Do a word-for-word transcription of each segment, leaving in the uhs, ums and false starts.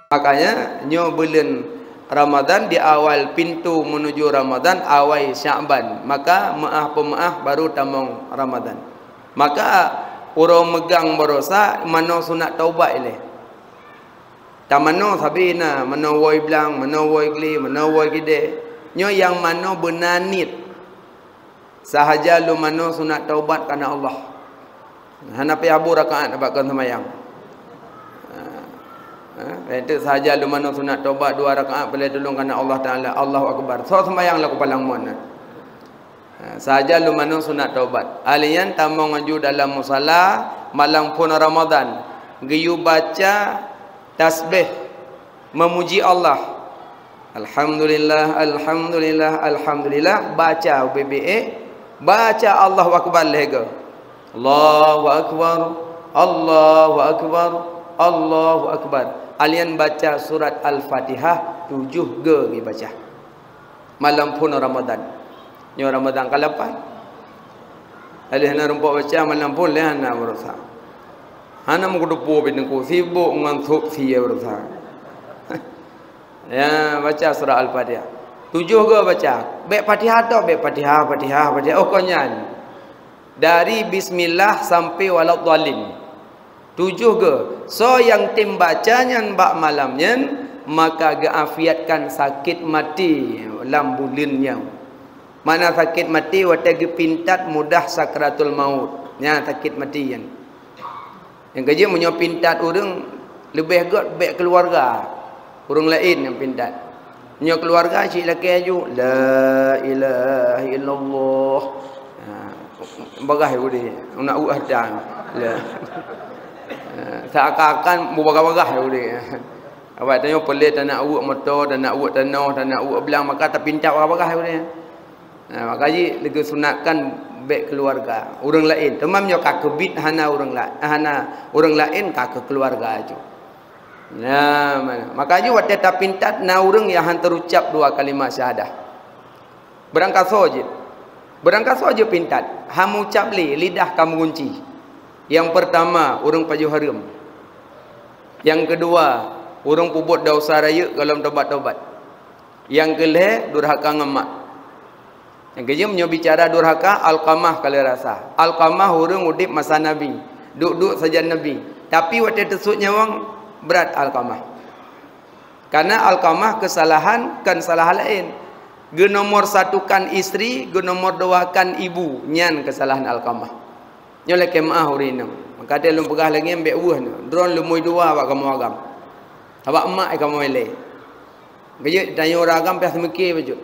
Makanya nyoe buleuen Ramadan di awai pintu menuju Ramadan, awai Sya'ban. Maka meu'ah peumeu'ah baru tamong Ramadan. Maka uroe meugang barosa manoe sunat taubat ilée. Tamanoe sabe na, manoe woe blang, manoe woe glé, manoe woe gidée. Nyoe nyang manoe beuna niet. Sahaja lôn manoe sunat taubat kareuna Allah. Hana payah bu rakaat bak kon seumayang. Ha. Ha, itu sahaja lôn manoe sunat taubat dua rakaat, peulée tulông kareuna Allah Taala. Allahu Akbar. Soe seumayang laku palang mon. Ha, sahaja lôn manoe sunat taubat. Alian tamong aju dalam musala malam phon Ramadan. Geuyue baca tasbih memuji Allah. Alhamdulillah, alhamdulillah, alhamdulillah. Baca ubé-bé, eh. Baca Allahu Akbar lhée goe. Allahu Akbar, Allahu Akbar, Allahu Akbar. Alian baca surat Al-Fatihah tujoh goe geubaca. Malam phon Ramadan. Nyoe Ramadan ka lapan. Alih na rumpok baca malam phon lé hana beurasa. Hana meukudupu bit nengku sibok ngon sop sie beurasa. Ya, baca surah Al-Fatihah. Tujoh goe baca. Bék Fatihah tok, bék Fatihah, Fatihah, Fatihah. Oh, kon nyan. Dari bismillah sampai waladhdallin. Tujoh goe. Soe nyang tem baca nyan bak malam nyan, maka geuafiatkan sakét maté lam buleuen nyan. Makna sakét maté watée geupintat mudah sakratul maut. Nyan sakét maté nyan. Nyang keujeuet meunyoe pintat ureuëng leubeh gét bék keuluwarga. Ureuëng laén nyang pintat. Nyoe keuluwarga cit lakée aju, "La ilaha illallah." Ha, bagah udeh, nak uek harta. La. Ha, seakan-akan beubagah-bagah udeh. Awak tanyoe peulét tanak uek moto, tanak uek tanoh, tanak uek blang, maka tapintat bagah-bagah udeh. Ha, maka jih leugesunatkan bék keuluwarga. Ureuëng laén, teuma nyoe ka keubiet hana ureuëng la-, hana ureuëng laén ka keu keuluwarga aju. Nah, mana? Makanya watée tapintat na ureuëng nyang han teurucab dua kalimat syahadah. Beurangkasoe jeuet. Beurangkasoe jeuet pintat. Han meucab lé, lidah ka meugunci. Nyang peurtama, ureuëng pajoh hareuem. Nyang keudua, ureuëng peubuet desya rayeuk gohlom tobat-tobat. Nyang keulhée, durhaka ngon mak. Nyang keujeuem nyoe bicara durhaka, Alqamah ka lheueh rasa. Alqamah ureuëng udeb masa Nabi, duek-duek sajan Nabi. Tapi watée teusut nyawöng, brat Alqamah. Karena Alqamah keusalahan kon salah laén. Geunomor satukan istri, geunomor duakan ibu. Nyan keusalahan Alqamah. Nyoe lakée meu'ah ureuëng inong. Maka lôn peugah lagée bék weueh nyoe. Droeneuh leumui dua bak kamoe agam. Bak mak kamoe ilée. Geujeuet tanyoe ureuëng agam piah seumike bacut.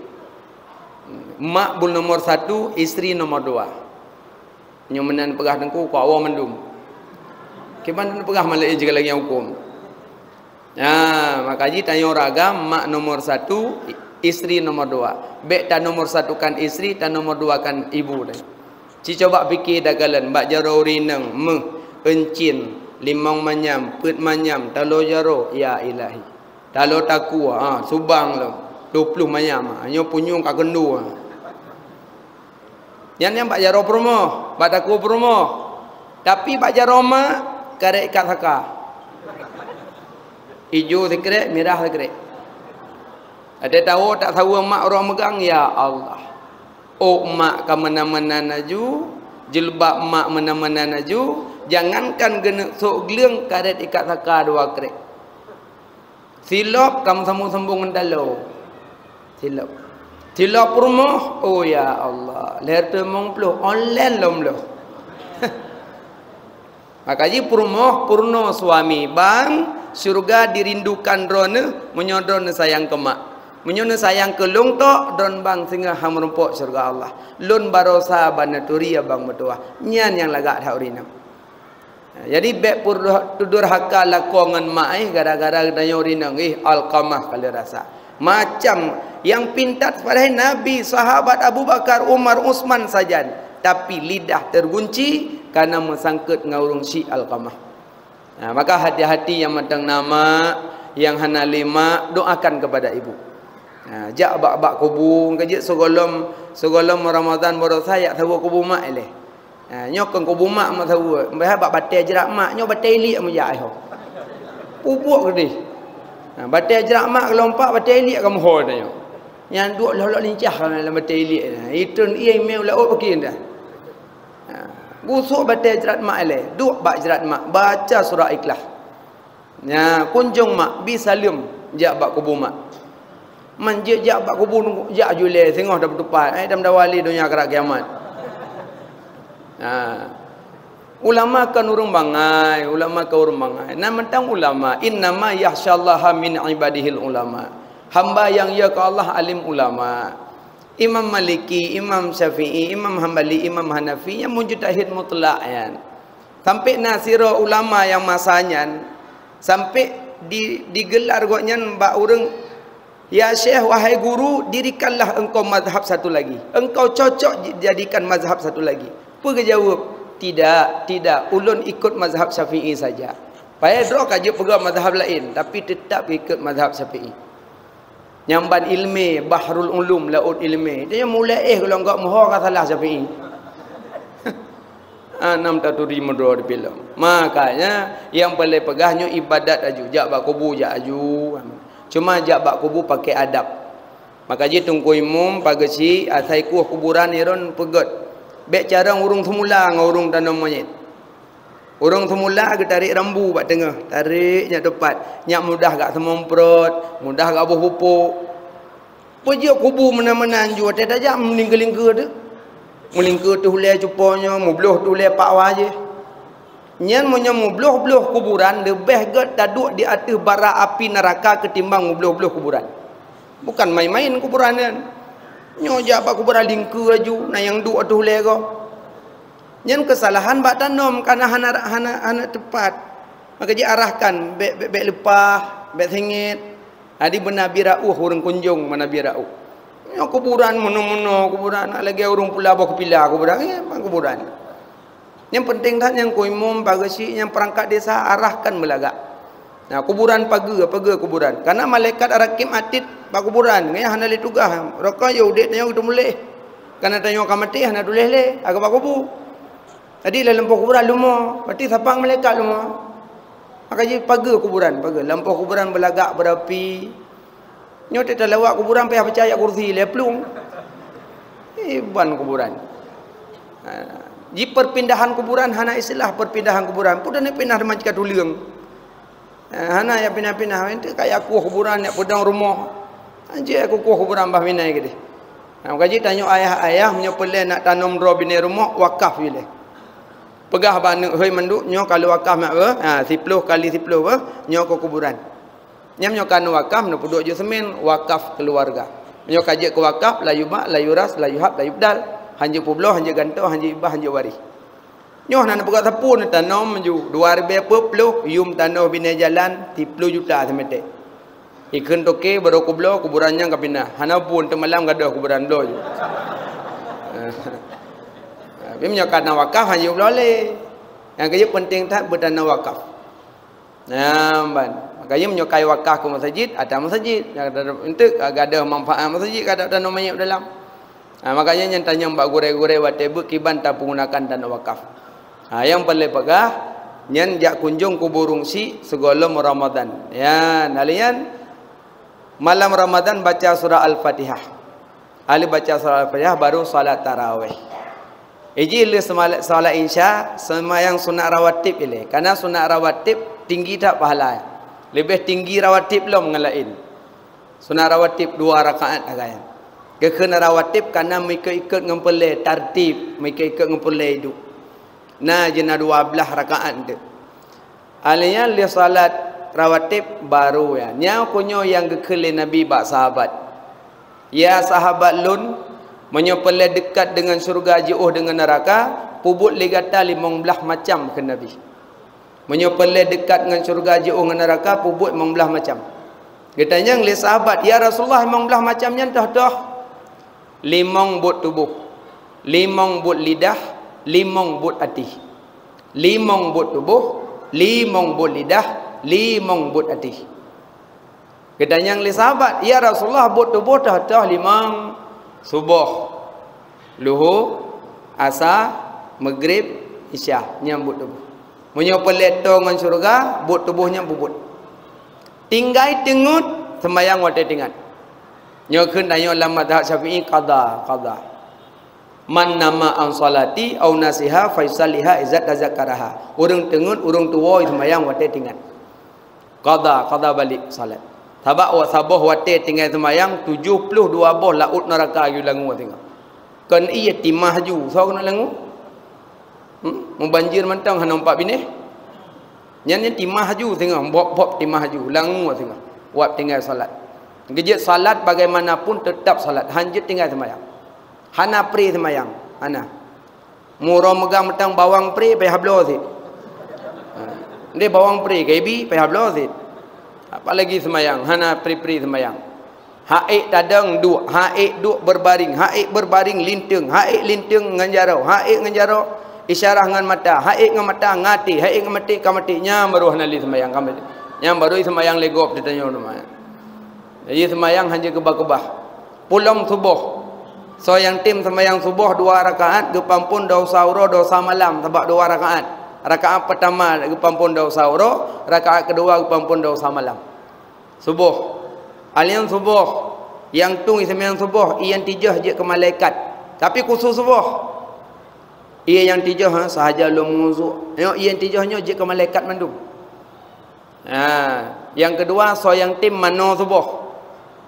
Mak buet nomor satu, istri nomor dua. Nyoe meunan peugah teungku, keu awak mandum. Kiban peugah malée jeuet lagée huköm. Nah, maka jih tanyoe ureuëng agam, mak nomor satu, istri nomor dua. Bék ta nomor satukan istri, ta nomor duakan ibu tadi. Ci coba pike dagalon bak jaroe ureuëng inong, méuh, euncien, limong manyam, peuet manyam, taloe jaroe, ya ilahi. Taloe takue, ha, subang lom, dua ploh manyam, ha, nyoe punyueng ka keundu, ha. Nyan nyang bak jaroe peurumoh, bak takue peurumoh. Tapi bak jaroe mak, karet ikat saka. Ijo sikrek, mirah sikrek. Ada tahu tak sawa mak uroe meugang, ya Allah. Ôk mak ka meunan-meunan laju, jilbab mak meunan-meunan laju, jangankan geuneuk sôk gleueng, karet ikat saka dua krek. Silop ka meusambông-sambông ngon taloe. Silop. Silop peurumoh, oh ya Allah, lhèe reutôh limong ploh, online lom bloh. Maka jih peurumoh peurunoe suami, bang, syeuruga dirindukan droeneuh meunyoe droeneuh sayang keu mak. Meunyoe neusayang keu lôn tok, droeneuh bang singoh han meurumpok syeuruga Allah. Lôn barosa bak neuturi abang meutuwah. Nyan nyang lagak that ureueng inong. Jadi, bèk peuduh-, peudurhaka lakoe ngon mak, eh, gara-gara geutanyoe ureueng inong, eh, Alqamah ka lheueh rasa. Macam nyang pintat padahai Nabi, sahabat Abu Bakar, Umar, Utsman sajan, tapi lidah tergunci karena meusangkot ngon ureueng syik Alqamah. Nah, maka hati-hati nyang mantong na mak, nyang hana lé mak, doakan kepada ibu. Nah, jak bak, bak kubu, ka jeuet sigohlom, sigohlom Ramadhan baroesa jak saweue kubu mak ilèe. Ha, nyoe kon kubu mak meusaweue, bah bak batèe jrat mak, nyoe batèe iliek meujak ai ho. Pupuk geudeh. Ha, batée jrat mak geulompak, batée iliek kamoe ho tanyoe. Nyang duek lhok-lhok lincah lam batée iliek nyan. Itreun ié mé u laôt paké dah. Ha, gusok batée jrat mak ilée, duek bak jrat mak, baca surah Ikhlas. Nya, kunjong mak, bi saleuem jak bak kubu mak. Man jeuet jak bak kubu, jak ju lé singoh tapeutupat, eh, dam dawa lé donya keurak kiamat. Ha. Ulama kan ureuëng bangai, ulama kan ureuëng bangai. Nah, mantong ulama, "Innama yakhsyallaha min ibadihil ulama." Hamba nyang ya keu Allah alim ulama. Imam Maliki, Imam Syafi'i, Imam Hambali, Imam Hanafi, nyang mujtahid mutlak nyan. Sampai na sidroe ulama nyang masa nyan, sampai di, digelar gobnyan bak ureuëng, "Ya Syekh, wahai guru, dirikanlah engkau mazhab satu lagi. Engkau cocok j-, jadikan mazhab satu lagi." Peue geujaweueb, "Tidak, tidak, ulôn ikut mazhab Syafi'i saja." Padahai droe ka jeuet peugah mazhab laén, tapi teutap ikut mazhab Syafi'i. Nyang ban ileumé, bahrul ulum, laôt ileumé. Dia mulai éh golom gok meuho ka salah Syafi'i. Anam taturi meudroe di filem. Makanya, nyang paleng peugah nyoe ibadat aju, jak bak kubu jak aju. Cuma jak bak kubu pakai adab. Maka jih Teungku Imum, pageue syiek, asai kueh kuburan iron peugét. Bék carông ureuëng seumula ngon ureuëng tanom monyét. Ureuëng seumula geutarek rambu bak teungoh, tarek nyak teupat, nyak mudah gak seumomprot, mudah gak boh pupuk. Peujeuet kubu meunan-meunan ju watée tajak meulingkeu-lingkeu teuh. Meulingkeu teuh ulée cupo nyoe, mubloh teuh ulée pak wajéh. Nyan meunyoe mubloh-bloh kuburan, leubeh gét taduek di ateueh bara api neuraka keutimbang mubloh-bloh kuburan. Bukan main-main kuburan nyan. Nyoe jak bak kuburan lingkeu laju, na nyang duek ateueh ulée gob. Nyan keusalahan bak tanom, kana hana, hana, hana teupat. Maka jiarahkan, bék, bék, bék leupah, bék sengét. Jadi beuna bi rauh ureuëng kunjong, beuna bi rauh. Nyoe kuburan meunoe-meunoe, kuburan lagée ureuëng pula boh keupila kuburan, eh, memang kuburan. Nyang penting that nyang Teungku Imum, pageue syiek, nyang peurangkat desa arahkan meulagak. Nah, kuburan pageue, pageue kuburan. Karena malaikat Rakib Atid bak kuburan, nyan hana lé tugaih. Rokon ya udeb tanyoe geuteumeuleh. Karena tanyoe ka maté hana tuléh lé, agak bak kubu. Jadi lam lampôh kuburan leumo, berarti sapat malaikat leumo. Maka jih pageue kuburan, pageue. Lampôh kuburan beulagak beurapi. Nyoe teutalawak kuburan payah peucaya kursi lé plueng. Eh, ban kuburan. Ha, ji perpindahan kuburan hana istilah perpindahan kuburan. Peue dan pinah teuma cika tuleueng. Ha, hana ya pinah-pinah. Ente kaya kueh kuburan, ya peudong rumoh. Anjir aku kueh kuburan bah minai gede. Ha, maka jih tanyoe ayah-ayah, meunyoe peureulée nak tanom droe binéh rumoh, wakaf ilée. Peugah bak aneuk, "Hei manduk, nyoe ka lôn wakaf mak beuh. Ha, siploh kali siploh beuh, nyoe keu kuburan." Nyam nyoe ka neuwakaf, neupeuduek jeuet seumén, wakaf keuluwarga. Nyoe ka jeuet keu wakaf, la yubah, la yuras, la yuhab, la yubdal. Hanjeuet peubloe, hanjeuet gantoe, hanjeuet ibah, hanjeuet waréh. Nyoe na neupeugah sapeue neutanom ju, dua ribée peuet ploh, yum tanoh binéh jalan, siploh juta seumeté. Ikheun toke, barô kubloe, kuburan nyang ka pinah. Hana pun, teumalam gadôh kuburan bloe ju. Tapi meunyoe ka na wakaf, hanjeuet bloe lé. Nyang keujeuet penting that beutanoh wakaf. Nah, ban. Makanya meunyoe kai wakaf keu masjid, ata masjid. Enteuk gadôh manfaat masjid, gadôh tanoh manyét dalam. Ha, makanya nyan tanyong bak gurée-gurée watée beuet kiban tapeuguna tanoh wakaf. Ha, nyang paleng peugah, nyan jak kunjong kubu ureuëng syiek sigohlom Ramadan. Ya, nalian malam Ramadan baca surah Al-Fatihah. Ahli baca salat Fatihah baru salat tarawih. Iji lheueh sema-, salat Isya, seumayang sunat rawatib ilée. Karena sunat rawatib tinggi that pahala. Leubeh tinggi rawatib lom ngon laén. Sunat rawatib dua rakaat agaknyan. Geukheun rawatib karena meuikot-ikot ngon peureulée, tartib, meuikot-ikot ngon peureulée idup. Na jih na dua blaih rakaat teuk. Alheuh nyan lheueh salat rawatib baru ya. Nyan keuh nyoe nyang geukheun lé Nabi bak sahabat. "Ya sahabat lôn, meunyoe peureulée deukat deungon syeuruga jiôh deungon neuraka, peubuet lé gata limong blaih macam," kheun Nabi. "Meunyoe peureulée deukat ngon syeuruga jiôh ngon neuraka, peubuet limong blaih macam." Geutanyong lé sahabat, "Ya Rasulullah, limong blaih macam nyan toh-toh?" Limong buet tuboh, limong buet lidah, limong buet até. Limong buet tuboh, limong buet lidah, limong buet até. Geutanyong lé sahabat, "Ya Rasulullah, buet tuboh toh-toh limong, suboh, luho, asa, meugrib, isya, nyan buet tuboh. Meunyoe peureulée toe ngon syeuruga, buet tuboh nyan peubuet." Tinggai teungeut seumayang watée teuingat. Nyoe kheun tanyoe lam mazhab Syafi'i qadha, qadha. "Man nama an salati au nasiha faisaliha izat tazakaraha." Ureuëng teungeut, ureuëng tuwoe seumayang watée teuingat. Qadha, qadha balik salat. Sabab wa-, saboh watée tinggai seumayang, tujoh ploh dua boh laôt neuraka geuyue langue singoh. Kon ié timah ju, soe keuneuk langue? Hmm? Mubanjir mantong hana umpat binéh. Nyan, nyan timah ju singoh, bop-bop timah ju, langue singoh. Wab tinggai salat. Geujeuet salat bagaimanapun tetap salat, hanjeuet tinggai seumayang. Hana pri seumayang, hana. Muro meugang mantong bawang pri payah bloe cit. Ha. Ndeh bawang pri kaibi payah bloe cit. Apalagi seumayang, hana pri-pri seumayang. Haék tadong duek, haék duek berbaring, haék berbaring linteung, haék linteung ngon jaroe, haék ngon jaroe isyarah ngon mata, haék ngon mata ngaté, haék ngon maté ka maté, nyan baru hana lé seumayang ka maté. Nyan baru seumayang lé gob teutanyoe teuma. Jadi seumayang hanjeuet keubah-keubah. Pulom suboh. Soe nyang tem seumayang suboh dua rakaat, geupampon desya uroe desya malam sabab dua rakaat. Rakaat peutama geupampon desya uroe, rakaat keudua geupampon desya malam. Suboh. Alian suboh. Nyang tueng seumayang suboh, ié nyang tijoh jeuet keu malaikat. Tapi khusos suboh. Ié nyang tijoh, ha, sahaja lôn meunguzuk. Nyoe ié nyang tijoh nyoe jeuet keu malaikat mandum. Ha, nyang keudua, soe nyang tem manoe suboh.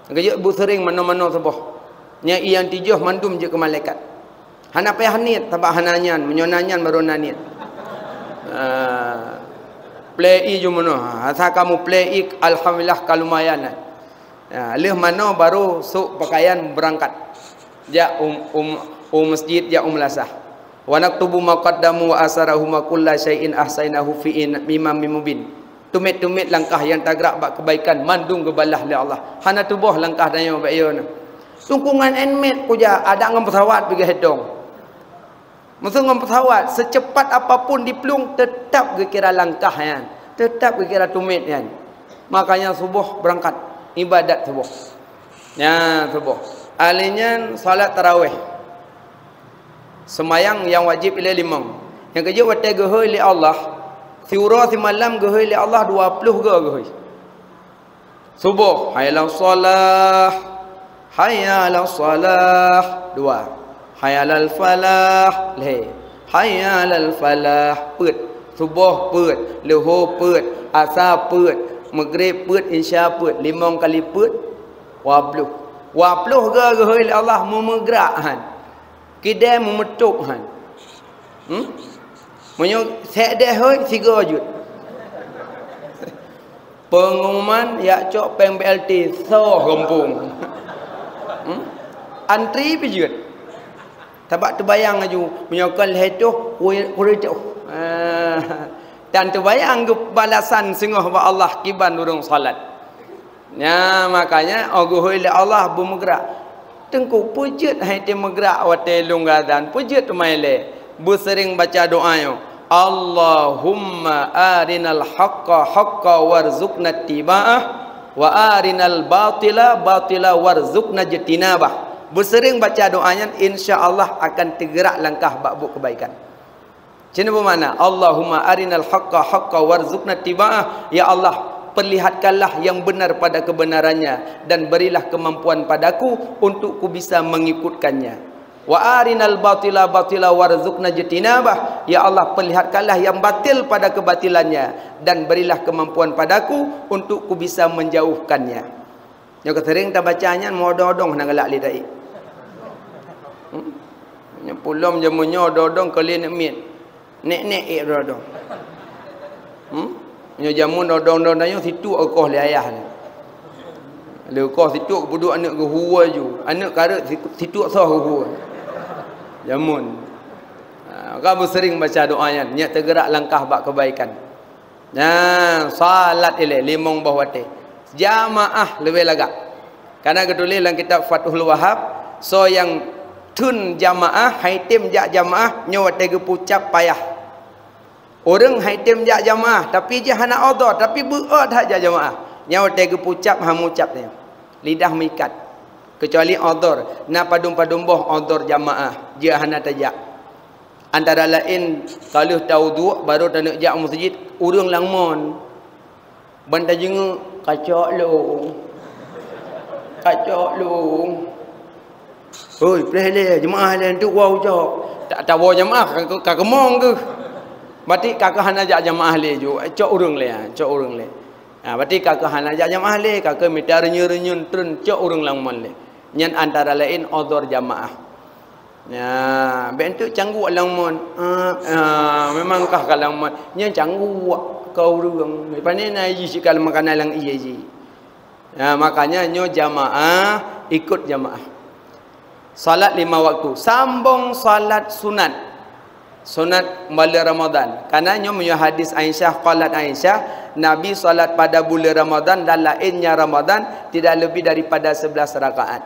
Geujeuet beuseuring manoe-manoe suboh. Nyan ié nyang tijoh mandum jeuet keu malaikat. Hana payah niet, sabab hana nyan. Meunyoe na nyan, baru na niet. Ha, plei ié ju meunoe. Ha, asai ka muplei ié, alhamdulillah, ka lumayan. Ha, lheueh manoe baru sôk pakaian beurangkat. Jak u, u, u masjid, jak u meulasah. "Wa naktubu ma qaddamu wa asarahum wa kulla syai'in ahsainahu fi in-, imamin mubin." Tumet-tumet langkah nyang tagrak bak keubaikan mandum geubalah lé Allah. Hana tuboh langkah tanyoe bak ié nyoe. Sungkongan en mèt kujak, adak ngon peusawat pih geuhitong. Meuseu ngon peusawat, seucepat apapun diplueng, teutap geukira langkah nyan, teutap geukira tumet nyan. Makanya suboh beurangkat ibadat suboh. Nyan suboh. Ahli nyan salat tarawih. Seumayang nyang wajéb ilée limong. Nyang keujeuet watée geuhôi lé Allah, siuroe simalam geuhôi lé Allah dua ploh goe geuhôi. Suboh, hayya 'alas shalah, hayya 'alas shalah, dua. Hayya 'alal falah, lhée. Hayya 'alal falah, peuet. Suboh peuet, leuhô peuet, asa peuet, meugreb peuet, insya peuet, limong kali peuet, dua ploh. Dua ploh goe geuhôi lé Allah meumeugrak han. Kidée meumeutôb han. Hmm? Meunyoe sék deh hôi, sigoe jeuet. Peungumuman jak cok péng B L T soe gampông. Hmm? Antri pih jeuet. Sabab teubayang laju, meunyoe kon lhée toh, kureueng toh. Ah, dan teubayang geubalasan singoh bak Allah kiban ureuëng salat. Nya, makanya, oh geuhôi lé Allah beumeugrak. Teungku, peue jeuet han tém meugrak watée lôn geuazan? Peue jeuet teuma ilée? Beuseuring baca doa nyoe, "Allahumma arinal haqqa haqqa warzuqna ittiba'ah, wa arinal batila batila warzuqna ijtinabah." Beuseuring baca doa nyan, insya Allah akan teugeurak langkah bak buet keubaikan. Cina beumakna, "Allahumma arinal haqqa haqqa warzuqna ittiba'ah." Ya Allah, perlihatkanlah yang benar pada kebenarannya dan berilah kemampuan padaku untuk ku bisa mengikutkannya. "Wa arinal batila batila warzuqna ijtinabah." Ya Allah, perlihatkanlah yang batil pada kebatilannya dan berilah kemampuan padaku untuk ku bisa menjauhkannya. Nyoe ka seuring tabaca nyan, meu odong-odong hana galak lé taék. Hmm? Nyoe pulom jameun nyoe odong-odong keu lé neuk miet. Nek-nek ék odong-odong. Hmm? Nyoe jameun odong-odong tanyoe situek koh lé ayah nyoe. Lé koh situek peuduek aneuk geuhue ju. Aneuk kareuet siku-, situek soh geuhue. Jameun. Ha, ka beuseuring baca doa nyan, nyak teugerak langkah bak keubaikan. Nah, salat ilée limong boh watée. Jamaah leubeh lagak. Kana geutuléh lam kitab Fathul Wahab, soe nyang theun jamaah, han tém jak jamaah, nyoe watée geupeucab payah. Ureuëng han tém jak jamaah, tapi jih hana udhur, tapi beuôt that jak jamaah. Nyoe watée geupeucab, han meucab nyoe. Lidah meuikat. Keucuali udhur, na padum-padum boh udhur jamaah, jih hana tajak. Antara laén, ka lheueh tawudhu, barô taneuk jak u meuseujid, ureuëng lam mon. Ban tajeungeuk, Kacok lôn. Kacok lôn. Hoi, preh lé, jeumaáh lé, enteuk woe cok. Tak tawoe jeumaáh, ka, ka keumong geuh. Berarti ka keuh hana jak jeumaáh lé ju, cok ureuëng lé, cok ureuëng lé. Ha, berarti ka keuh hana jak jeumaáh lé, ka keuh mita reunyeun-reunyeun treun cok ureuëng lam mon lé. Nyan antara laén udhur jeumaáh. Ya, bèk enteuk cangguek lam mon. Ah, ah, memang kah ka lam mon. Nyan cangguek keu ureuëng. Pane na jih sikal makanan lam ié jih. Ya, makanya nyoe jamaah, ikut jamaah. Salat lima waktu. Sambong salat sunat. Sunat buleuen Ramadan. Karena nyoe meunyoe hadis Aisyah, qalat Aisyah, Nabi salat pada buleuen Ramadan dan lainnya Ramadan tidak lebih daripada sebelas rakaat.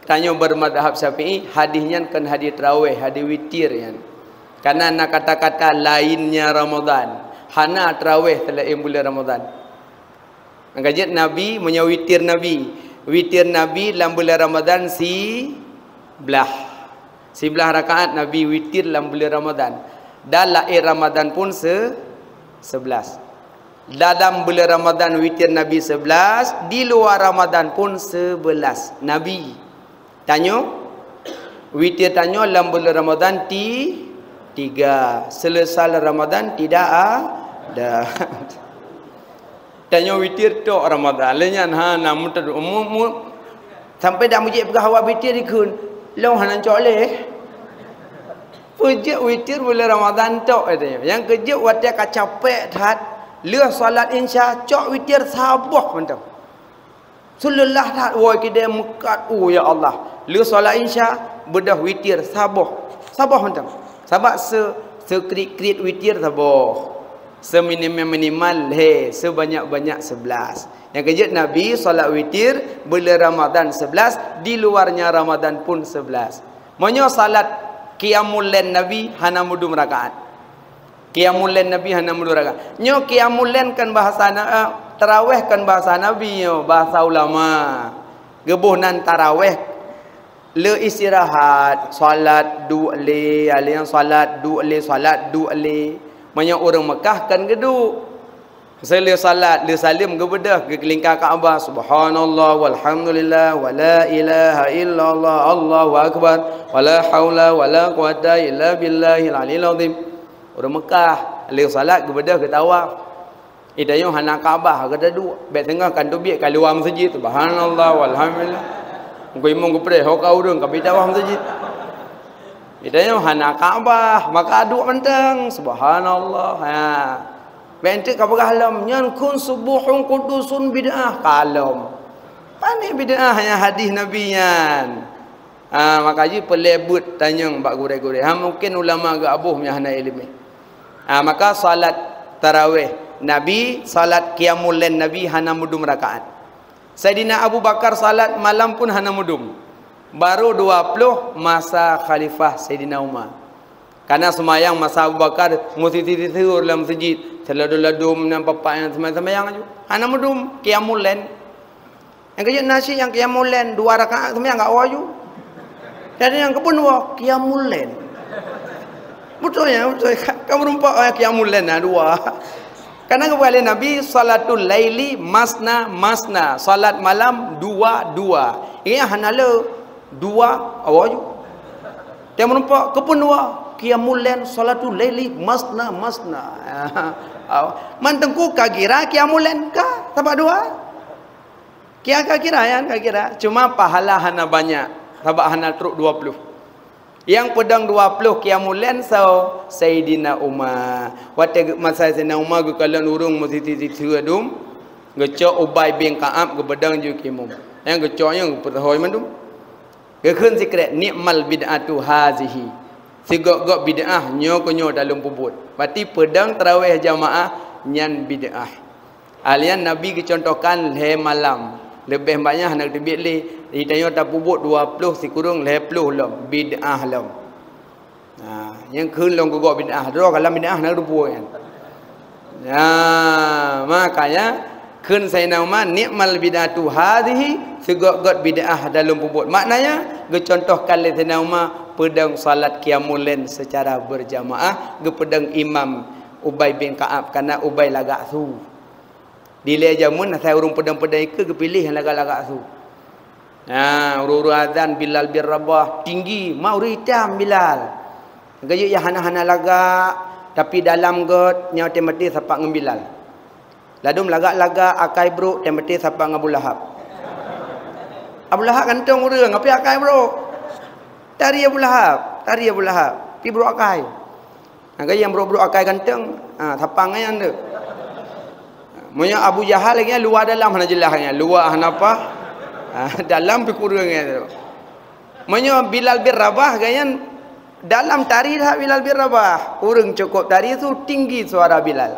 Tanyoe bermadhab Syafi'i, hadis nyan kon hadis taraweh, hadis witir nyan. Karena na kata-kata lainnya Ramadan. Hana taraweh selain bulan Ramadan. Maka jeuet Nabi, meunyoe witir Nabi. Witir Nabi lam bulan Ramadan siblaih. Siblaih rakaat Nabi witir lam bulan Ramadan. Dan laén Ramadan pun se-, sebelas. Dalam bulan Ramadan witir Nabi sebelas, di luar Ramadan pun sebelas. Nabi. Tanyoe, witir tanyoe lam bulan Ramadan ti-, tiga. Selesai Ramadan tidak ada. Tanyoe witir tok Ramadan. Lé nyan hana meuteudok. Mu-, mu-, sampai dak mujik peugah awak witir dikheun. Lôn hana cok lé. Peujeuet witir bulan Ramadan tok, katanya. Nyang keujeuet watèe ka capek that, lheueh salat Isya, cok witir saboh mantong. Seuleulah that, woe kidée meukat, oh ya Allah. Lheueh salat Isya, beudôh witir saboh. Saboh mantong. Sabab se-, sekrit-krit witir saboh. Seminimal-minimal lhèe, sebanyak-banyak sebelas. Nyang keujeuet Nabi salat witir bulan Ramadan sebelas, di luarnya Ramadan pun sebelas. Meunyoe salat qiyamul lail Nabi hana meudum rakaat. Qiyamul lail Nabi hana meudum rakaat. Nyoe qiyamul lail kon bahasa na-, eh, taraweh kon bahasa Nabi nyoe, bahasa ulama. Geuboh nan taraweh. Le istirahat, salat duek lé, alèh nyan salat duek lé, salat duek lé. Meunyoe ureuëng Mekah kon geuduek. Seulheueh salat, lheueh saleuem geubeudôh, geukeulingka Ka'bah, "Subhanallah, walhamdulillah, wala ilaha illallah, Allahu akbar, wala haula wala quwata illa billahil aliyil azim." Ureuëng Mekah, lheueh salat geubeudôh geutawaf. Di tanyoe hana Ka'bah, geutaduek. Bèk teungoh kan teubiet ka luwa meuseujid, "Subhanallah, walhamdulillah." Mungken imum geupreh, ho ka ureuëng ka pi tawaf meuseujid. Di tanyoe hana Ka'bah, maka duek mantong, "Subhanallah." Ha. Bèk enteuk ka peugah lom, "Nyan khun subuhun qudusun bid'ah." Ka lom. Pane bid'ah nyang hadis Nabi nyan? Ah, maka jih peuleueh beuet tanyong bak gurèe-gurèe. Ha, mungken ulama geuaboh meunyo hana iéleumé. Ah, maka salat taraweh Nabi, salat qiyamul lail Nabi hana meudum rakaat. Saidina Abu Bakar salat malam pun hana meudum. Baru dua ploh masa khalifah Saidina Umar. Karena seumayang masa Abu Bakar, meusiti-siti lam meuseujid, seuladum-ladum nan papak nyang seumayang-seumayang aju. Hana meudum, qiyamul lail. Nyang keujeuet na cit nyang qiyamul lail, dua rakaat seumayang gak woe aju. Dan nyang keupeue dua, qiyamul lail. Beutôi nyan, beutôi. Ka, ka meureumpok, eh, qiyamul lail na dua. Karena geupeugah lé Nabi, "Salatul laili masna masna." Salat malam dua-dua. Ingat hana le. Dua, awak ju. Tiang meureumpok, keupeue dua? Qiyamul lail, salatul laili, masna, masna. Man teungku ka gira qiyamul lail ka, sabab dua. Kia ka gira, nyan ka gira. Cuma pahala hana banyak, sabab hana trok dua ploh. Nyang peudong dua ploh qiyamul lail soe? Saidina Umar. Watèe geu-, masa Saidina Umar geukalon ureuëng meusiti-siti dum, geucok Ubay bin Ka'ab geupeudong ju keu imum. Nyang geucok nyan geupeureuhôi mandum. Geukheun sikrek, "Ni'mal bid'atu hazihi." Sigok-gok bid'ah nyoe keu nyoe dalam peubuet. Berarti peudong taraweh jamaah nyan bid'ah. Alian Nabi geucontohkan lhèe malam. Leubeh banyak hana geuteubiet lé. Di tanyoe tapeubuet dua ploh sikureueng lhèe ploh lom. Bid'ah lom. Nah, nyang kheun lôn keu gob bid'ah, droe ka lam bid'ah na geuteupeue nyan. Nah, makanya kheun Saidina Umar, "Ni'mal bid'atu hadhihi," sigok-gok bid'ah dalam peubuet. Maknanya, geucontohkan lé Saidina Umar peudong salat qiyamul lail secara berjamaah, geupeudong imam Ubay bin Ka'ab, karena Ubay lagak su. Dilée jameun asai ureuëng peudong-peudong ikeue geupiléh nyang lagak-lagak su. Nah, ureuëng-ureuëng azan Bilal bin Rabah tinggi, ma ureuëng itam Bilal. Geujeuet nyang hana-hana lagak, tapi dalam göt nyoe teumaté sapat ngon Bilal. Ladôm lagak-lagak akai brok teumaté sapat ngon Abu Lahab. Abu Lahab ganteng ureuëng, tapi akai brok. Tari Abu Lahab, tari Abu Lahab, pi brok akai. Ha, ka nyang brok-brok akai ganteng, ha, sapat ngon nyan tu. Meunyoe Abu Jahal lagée nyan luwa dalam hana jeulaih nyan, luwa hana apa. Ha, dalam pi kureueng nyan tu. Meunyoe Bilal bin Rabah gaya nyan dalam tari that Bilal bin Rabah. Ureuëng cukôp tari su tinggi suara Bilal.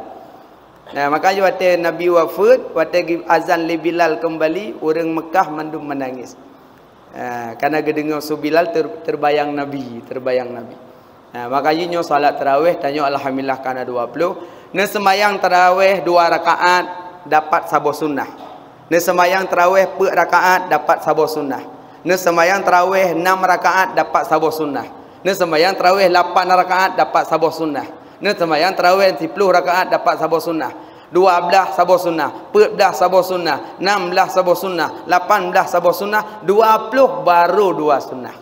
Nah, makanya watée Nabi wafeuet, watée geuazan lé Bilal keumbali, ureuëng Meukah mandum meunangis. Ah, kana geudeungoe su Bilal ter-, teubayang Nabi, teubayang Nabi. Ah, maka jih nyoe salat tarawih tanyoe alhamdulillah kana dua ploh. Neuseumayang tarawih dua rakaat dapat saboh sunnah. Neuseumayang tarawih peuet rakaat dapat saboh sunnah. Neuseumayang tarawih nam rakaat dapat saboh sunnah. Neuseumayang tarawih lapan rakaat dapat saboh sunnah. Neuseumayang tarawih siploh rakaat dapat saboh sunnah. Dua blaih saboh sunnah, peuet blaih saboh sunnah, nam blaih saboh sunnah, lapan blaih saboh sunnah, dua ploh barô dua sunnah.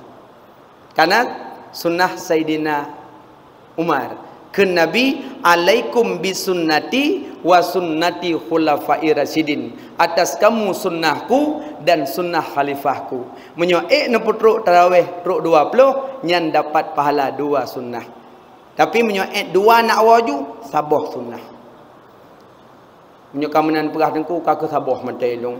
Kana sunnah Saidina Umar. Kheun Nabi, "Alaikum bisunnati wa sunnati khulafai rasyidin." Atas kamu sunnahku dan sunnah khalifahku. Meunyoe ék neupeutrok tarawih trok dua ploh, nyan dapat pahala dua sunnah. Tapi meunyoe ék dua nak woe ju, saboh sunnah. Meunyoe ka meunan peugah teungku, ka keu saboh mantong ilong.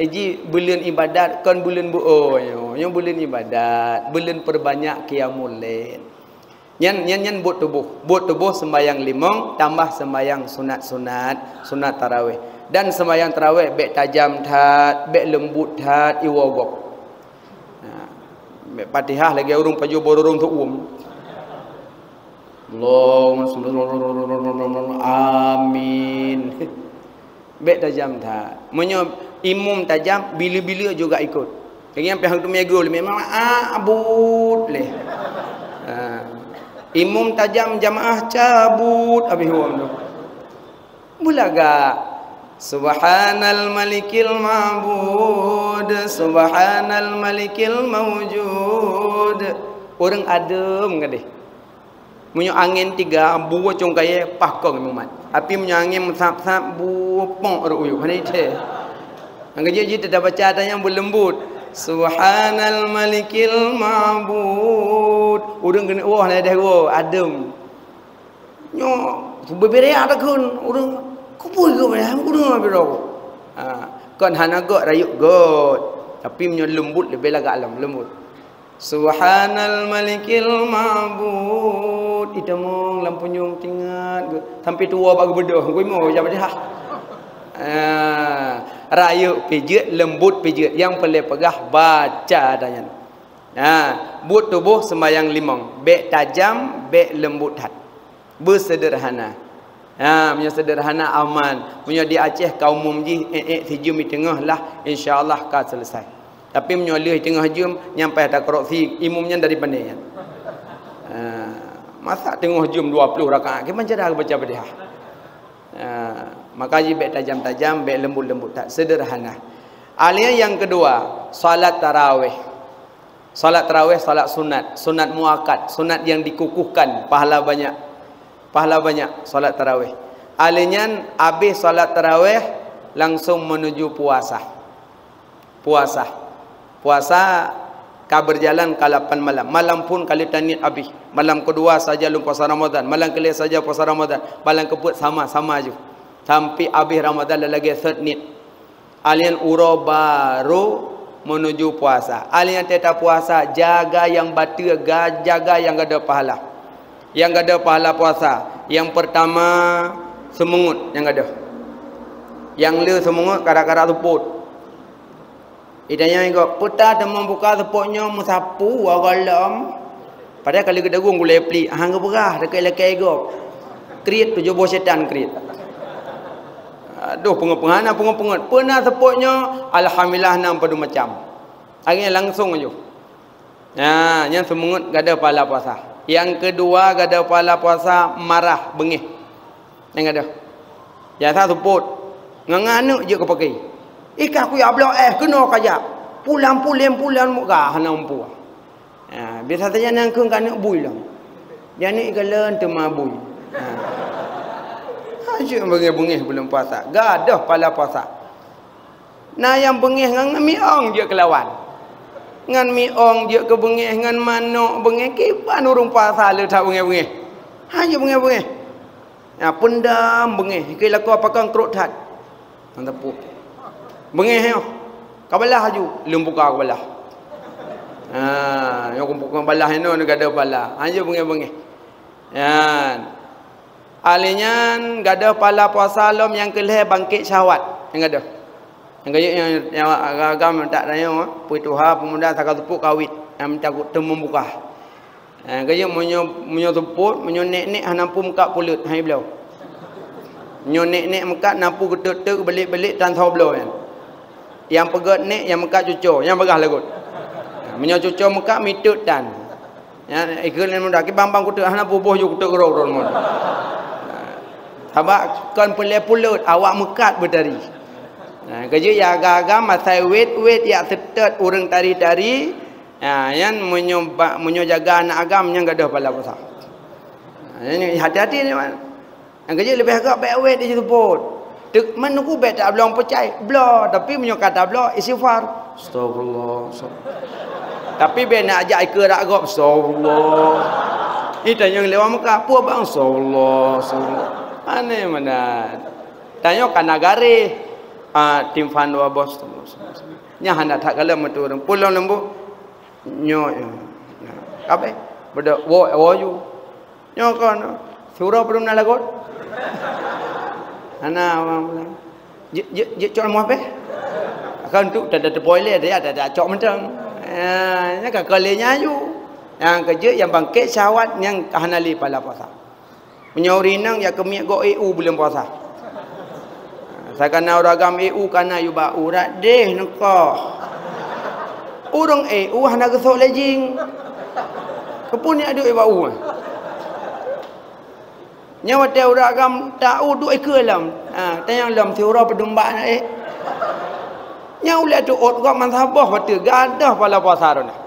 Eh, ji buleuen ibadat kon buleuen beu-o nyoe. Nyoe buleuen ibadat, buleuen peurebanyak qiyamul lail. Nyan, nyan, nyan buet tuboh. Buet tuboh sembahyang limong tambah sembahyang sunat-sunat, sunat tarawih. Dan sembahyang tarawih bék tajam that, bék leumbut that iwoe gob. Ha, Fatihah lagée ureuëng pajoh bororong teuuem. Allahumma shalli ala Muhammad. Amin. Bék tajam that. Meunyoe imum tajam, bila-bila juga ikut. Lagée nyang pih hang teumé gol, memang abut leh. Ha. Imum tajam, jamaah cabut habéh wong tu. Beulagak. Subhanal malikil ma'bud, subhanal malikil maujud. Ureuëng adeuem gadeh. Meunyoe angén tiga, bue cong kayée pah kong mumat. Tapi meunyoe angén meusab-sab, bue pok rot uyuek. Hana ithée. Nyang keujeuet jih teubaca ata nyang beuleumbut. Subhanal malikil ma'bud. Ureuëng keuneuk woe, hana deh woe, adeuem. Nyoe, beubiraya takheun, ureuëng, "Kupeue geuh, ureuëng bira?" Ha, kon hana göt, rayeuk göt. Tapi meunyoe leumbut, leubeh lagak lom, leumbut. Subhanal malikil ma'bud. Itamong lam punyueng tingat geuh. Sampai tuwoe bak geubeudôh, geuimoe jak Fatihah. Ha, rayeuk pih jeuet, leumbut pih jeuet. Nyang peureulée peugah, baca ata nyan. Ha, buet tuboh sembahyang limong. Bék tajam, bék leumbut that. Beuseudeurhana. Ha, meunyoe seudeurhana aman. Meunyoe di Aceh ka umum jih, ék-ék sijeuem di teungoh lah, insya Allah ka seuleusai. Tapi meunyoe lheueh teungoh jeuem, nyan payah takorupsi, imum nyan dari pane nyan. Ha, masa teungoh jeuem dua ploh rakaat, gimana cara baca Fatihah? Ha, maka jih bék tajam-tajam, bék leumbut-leumbut that, seudeurhana. Alée nyang keudua, salat tarawih. Salat tarawih, salat sunat, sunat muakkad, sunat yang dikukuhkan, pahala banyak. Pahala banyak salat tarawih. Alée nyan abéh salat tarawih langsung menuju puasa. Puasa. Puasa ka berjalan ka lapan malam. Malam pun ka lheueh taniet abéh. Malam keudua saja lom puasa Ramadan. Malam keulhée saja puasa Ramadan. Malam keupeuet sama-sama ju. Sampai abéh Ramadan lagée sot niet. Alien uroe barô menuju puasa. Alien teuta puasa, jaga nyang bateue, ga-, jaga nyang gadôh pahala. Nyang gadôh pahala puasa. Nyang peurtama, seumeungeut nyang gadôh. Nyang le seumeungeut, kadang-kadang seupôt. Itanyong gob, "Peue ta teuma buka seupôt nyoe meusapu, gohlom?" Padahai ka lheueh geudagong gulai plik, hana geupeugah, lakée-lakée gob. Kriet tujoh boh setan kriet. Aduh, peungeut-peungeut, na peungeut-peungeut. Peue na seupôt nyoe? Alhamdulillah, na padum macam. Akhirnya langsung aju. Nah, nyan seumeungeut gadôh pahala puasa. Nyang keudua gadôh pahala puasa marah, beungéh. Nyang gadôh. Jasa seupôt. Ngon aneuk jeuet keu paké. Ika kuya bloe éh keunoe kajak. Pulan pulén pulan muka hana umpu. Ha, biasa saja nangkeueng ka aneuk bui lom. Janeuk ikalon teuma bui. Ha. Ha, jeuet beungéh-beungéh buleuen puasa. Gadoh pala puasa. Na nyang beungéh ngon miong jeuet keulawan. Ngon miong jeuet keu beungéh, ngon manok beungéh, kiban ureuëng puasa le that beungéh-beungéh. Hana jeuet beungéh-beungéh. Ya, peundam beungéh, keu lakoe pakon krot that. Ngon teupuek. Beungéh nyoe. Kabalah laju, leuem buka kabalah. Ha, nyoe kumpul balah inoe ni gadoh pala. Hana jeuet beungéh-beungéh. Nyan. Ahli nyan gadoh pala puasa lom nyang keu lhée bangkét syahwat. Nyang gadoh. Nyang gadoh nyang, nyang agam-agam tak tanyoe, pui tuha peumuda saka seupôt kawit nyang takot teumeubuka. Eh, gadoh meunyoe, meunyoe seupôt, meunyoe nek-nek hana pun meukat puleuet, hai bloe. Meunyoe nek-nek meukat na pun geuteuk-teuk belék-belék tan soe bloe nyan. Nyang peugét nek, nyang meukat cuco, nyang peugah lagot. Meunyoe cuco meukat mitot tan. Ya, ikeu lé muda, ki bang-bang kuteuk hana buboh ju kuteuk keudroe-keudroe lé muda. Sabab kon peulée puleuet, awak meukat beutari. Nah, keujeuet ya agam-agam asai wét-wét yak seutet ureuëng tari-tari. Ya, nyan meunyoe ba-, meunyoe jaga aneuk agam nyan gadoh pala puasa. Nah, nyan hati-hati ni, man. Nyang keujeuet leubeh agak bék wét di seupôt. Teuk meunungku bék tabloe peucai, bloe, tapi meunyoe ka tabloe istighfar. Astagfirullah. Tapi bék nak ajak ikeu rak gob, astagfirullah. Ih, tanyong lewat muka, peue bang, astagfirullah, astagfirullah. Aneh meunan. Tanyoe ka na garéh. Ah, timphan dua boh, astagfirullah. Nyan hana that kalon meuturun. Pulang lembut. Nyoe, nyoe. Kabeh. Beda, wo, wo ju. Nyoe kon, siuroe padum na lagot? Hana awak meunan. Jeuet, jeuet, jeuet cok lam muhapéh. Kan tu tada teupoi lé, tada, tada cok mantong. Ya, nyan ka kali nyan aju. Nyang keujeuet nyang bangkét syahwat nyang ka hana lé pala puasa. Meunyoe ureueng inong jak keumiet gob ék u buleuen puasa. Sakana ureueng agam ék u kana yue bak urat deh neukoh. Ureueng ék u hana geusok lé jing. Keupeue nyak duek bak u? Nyoe watée ureueng agam ta u duek ikeue lom. Ha, tanyong lom siuroe padum bak na ék. Nyoe ulée teuôt gob meusaboh watée gadoh pala puasa droeneuh.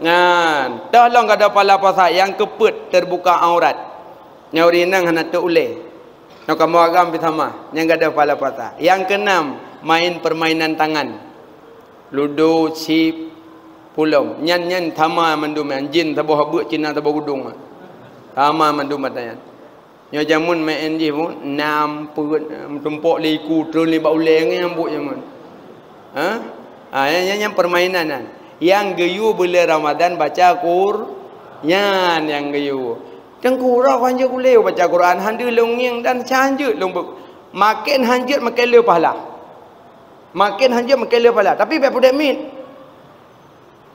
Nyan, toh lôn gadoh pala puasa nyang keupeuet teubuka aurat. Nyoe ureueng inong hana teuulée. Nyoe kamoe agam pih sama, nyang gadoh pala puasa. Nyang keunam, main permainan tangan. Ludo, chip, pulom. Nyan, nyan sama mandum nyan. Jin saboh beuet, Cina saboh gudong. Sama mandum ata nyan. Nyoe jameun meu'en jih pun, nam peuet, meutumpok lé iku, treun lé bak ulée ngon nyang buet jameun. Ha? Ha, nyan, nyan, nyan permainan nyan. Nyang geuyue buleuen Ramadan baca Qur-, nyan nyang geuyue. Teungku uroe hanjeuet ulée baca Quran, han deuh lôn ngieng dan hanjeuet lôn beu-, maken hanjeuet maken le pahala. Maken hanjeuet maken le pahala. Tapi bék peudeh miet.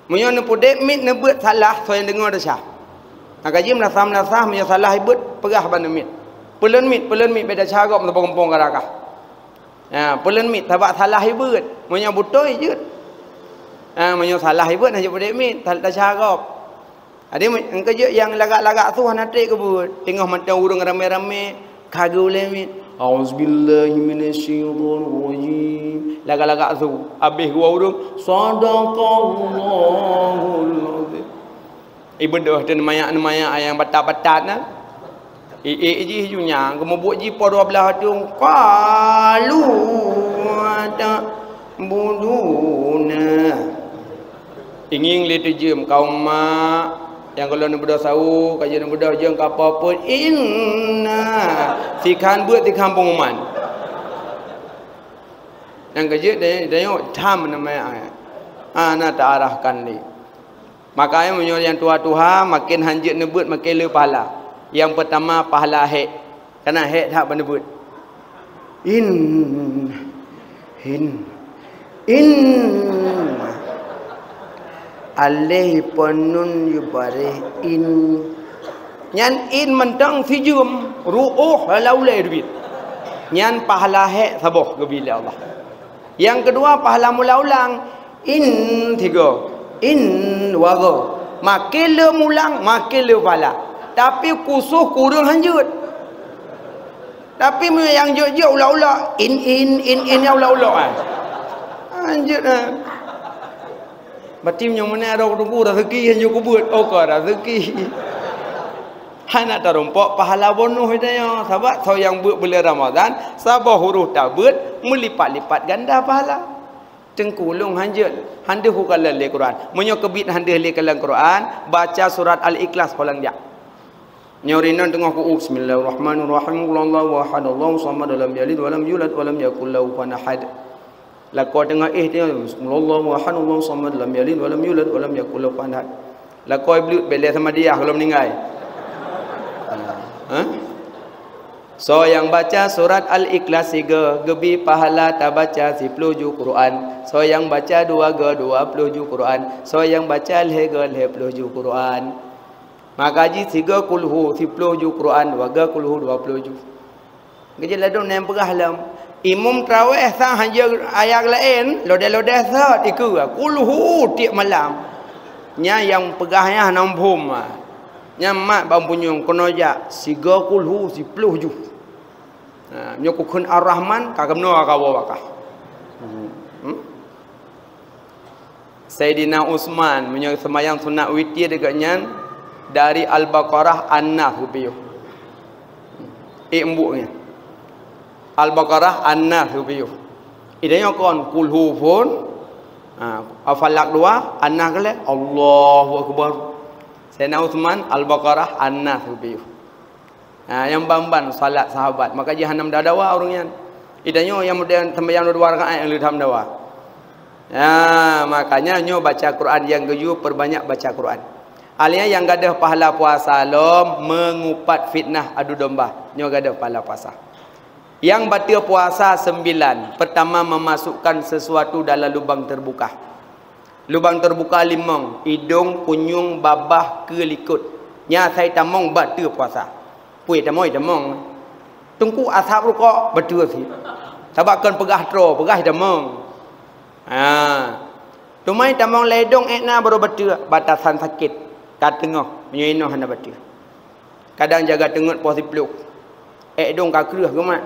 Meunyoe neupeudeh miet neubeuet salah, soe nyang deungoe desya. Maka jih meunasah-meunasah, meunyoe salah ibeut, peugah bak neumiet. Peulon miet, peulon miet, bék desya gob meusaboh gampông ka ragah. Ha, peulon miet, sabab salah ibeut. Meunyoe beutôi, jeuet. Ha, meunyoe salah ibeut, hana jeuet peudeh miet, ta-, desya gob. Jadi, me-, engkau jeuet nyang lagak-lagak su hana treb keu buet. Teungoh mantong ureueng ramé-ramé, ka geuh ulée miet. A'udzubillahi minasyaitonirrajim. Lagak-lagak su. Habéh geuwa ureueng, "Sadaqallahul azim." Ibeudôh teuh neumayak-neumayak nyang batat-batat na. Iék jih ju nyang, geumubuet jih poh dua blaih ateueng, "Qalu ta'buduna." Ingieng lé teujeuem kaum mak, nyang gohlom neubeudôh sawoe, ka jeuet neubeudôh jeuem ka po peuet, inna, sikhan beuet sikhan peunguman. Nyang keujeuet dayok tham nama ayat. Hana taarahkan lé. Makanya meunyoe nyang tuha-tuha, maken hanjeuet neubeuet, maken le pahala. Nyang peutama pahala hék. Kana hék that ban neubeuet. In, hin, in. Aleh ipeunun yubareh in. Nyan in mantong sijeuem, ruoh hala ulée teubiet. Nyan pahala hék saboh geubri lé Allah. Nyang keudua, pahala mula ulang. In tiga. In dua go. Maken le mulang, maken le pahala. Tapi khusos kureueng hanjeuet. Tapi meunyoe nyang jeuet-jeuet ulok-ulok, in, in, in, in, nyang ulok-ulok, ah. Lanjut, ah. Berarti meunyoe meunan aro tunggu rezeki nyang jeuet keubeut, oh, ka rezeki. Hana tarumpok pahala bonus tanyoe, sabab soe nyang beuet buleuen Ramadhan, saboh huruf tabeuet meulipat-lipat ganda pahala. Teungku, lôn hanjeuet, han deuh kukalon lé Quran. Meunyoe keubiet han deuh lé kalon Quran, baca surat Al-Ikhlas paléng jak. Nyoe rinong teungoh ku, Bismillahirrahmanirrahim, Qulhuwallahu ahad, Allahus samad, lam yalid walam yulad walam yakul lahu kufuwan ahad. Lakoe teungoh éh teuh, Qulhuwallahu ahad, Allahus samad, lam yalid walam yulad walam yakul lahu kufuwan ahad. Lakoe bleuet, bèk lé samadiyah goh lom meuninggai. Ha? Soe nyang baca surat Al-Ikhlas sigoe, geubri pahala tabaca siploh ju Quran. Soe nyang baca dua goe, dua ploh ju Quran. Soe nyang baca lhèe goe, lhèe ploh ju Quran. Maka jih sigoe kulhu siploh ju Quran, dua goe kulhu dua ploh ju. Geujeuet ladôm nyang peugah lom. Imum traweh sang hanjeuet ayat laén, lodeh-lodeh sot ikeue, kulhu tiep malam. Nyan nyang peugah nyan hana muphom. Nyan mat ban punyueng keunoe jak sigoe kulhu siploh ju. Ha, nyoe kukheun Ar-Rahman, ka keunoe ka woe bak kah. Hmm. Saidina Utsman, meunyoe seumayang sunat witir deungon nyan, dari Al-Baqarah An-Nas geupiôh. Ék embuk nyan. Al-Baqarah An-Nas geupiôh. Ida nyoe kon, Kulhu phon, ha, Al-Falaq dua, An-Nas keulhèe, Allahu Akbar. Saidina Utsman, Al-Baqarah An-Nas geupiôh. Ha, nyang ban-ban salat sahabat. Maka jih hana meudawa ureueng nyan. Ida nyoe nyang model sembahyang dua rakaat nyang leutam dawa. Ha, makanya nyoe baca Quran nyang geuyue perbanyak baca Quran. Alia nyang gadôh pahala puasa lom mengupat fitnah adu domba. Nyoe gadôh pahala puasa. Nyang bateue puasa sembilan. Pertama, memasukkan sesuatu dalam lubang terbuka. Lubang terbuka limong, idong, punyueng, babah, keue, likot. Nyan asai tamong bateue puasa. Peue tamong, tamong. Teungku asap rukok, bateue sit. Sabab kon peugah troe, peugah tamong. Ha. Teuma tamong lé idong ék na baru bateue, batasan sakét. Ka teungoh, meunyoe inoe hana bateue. Kadang jaga teungeut poh siploh. Ék dong ka kreueh geumat.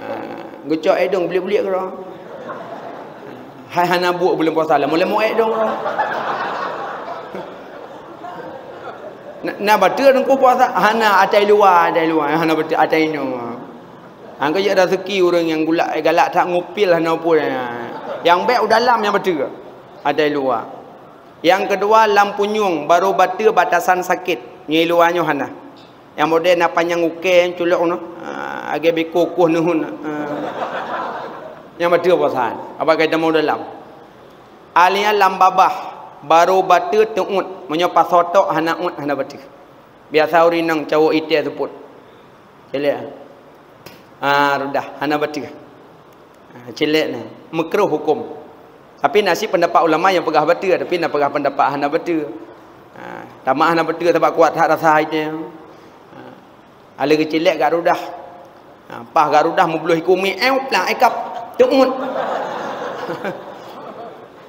Ha, geucok ék dong buliek-buliek keudroe. Hai hana buet buleuen puasa, leumo-leumo ék dong keudroe. Na, na bateue teungku puasa? Hana, atai luwa, atai luwa. Hana bateue, atai inoe. Hana keu jeuet raseuki ureueng nyang gulak, eh, galak that ngupil hana peue. Nyang bèk u dalam nyang bateue. Atai luwa. Nyang keudua, lam punyueng, baru bateue batasan sakét. Nyoe luwa nyoe hana. Nyang model na panyang ukèe, culok nyoe. Ah, lagèe biko kueh neuheun. Ah. Nyang bateue puasa. Apa kaitan mau dalam? Alia lam babah, baru bateue teuôt. Meunyoe pasoe tok hana ôt, hana bateue. Biasa ureueng inong cawök itèe seupôt. Célék. Ah, rudah, hana bateue. Ah, célék nyan. Meukruh huköm. Tapi na cit peundapat ulama nyang peugah bateue, tapi na peugah peundapat hana bateue. Ah, tamat hana bateue sabab kuat that rasa itèe. Ah, lheuh geucélék gak rudah. Ah, paih gak rudah meubloh iku mi, eu, plang, ikab, teuôt.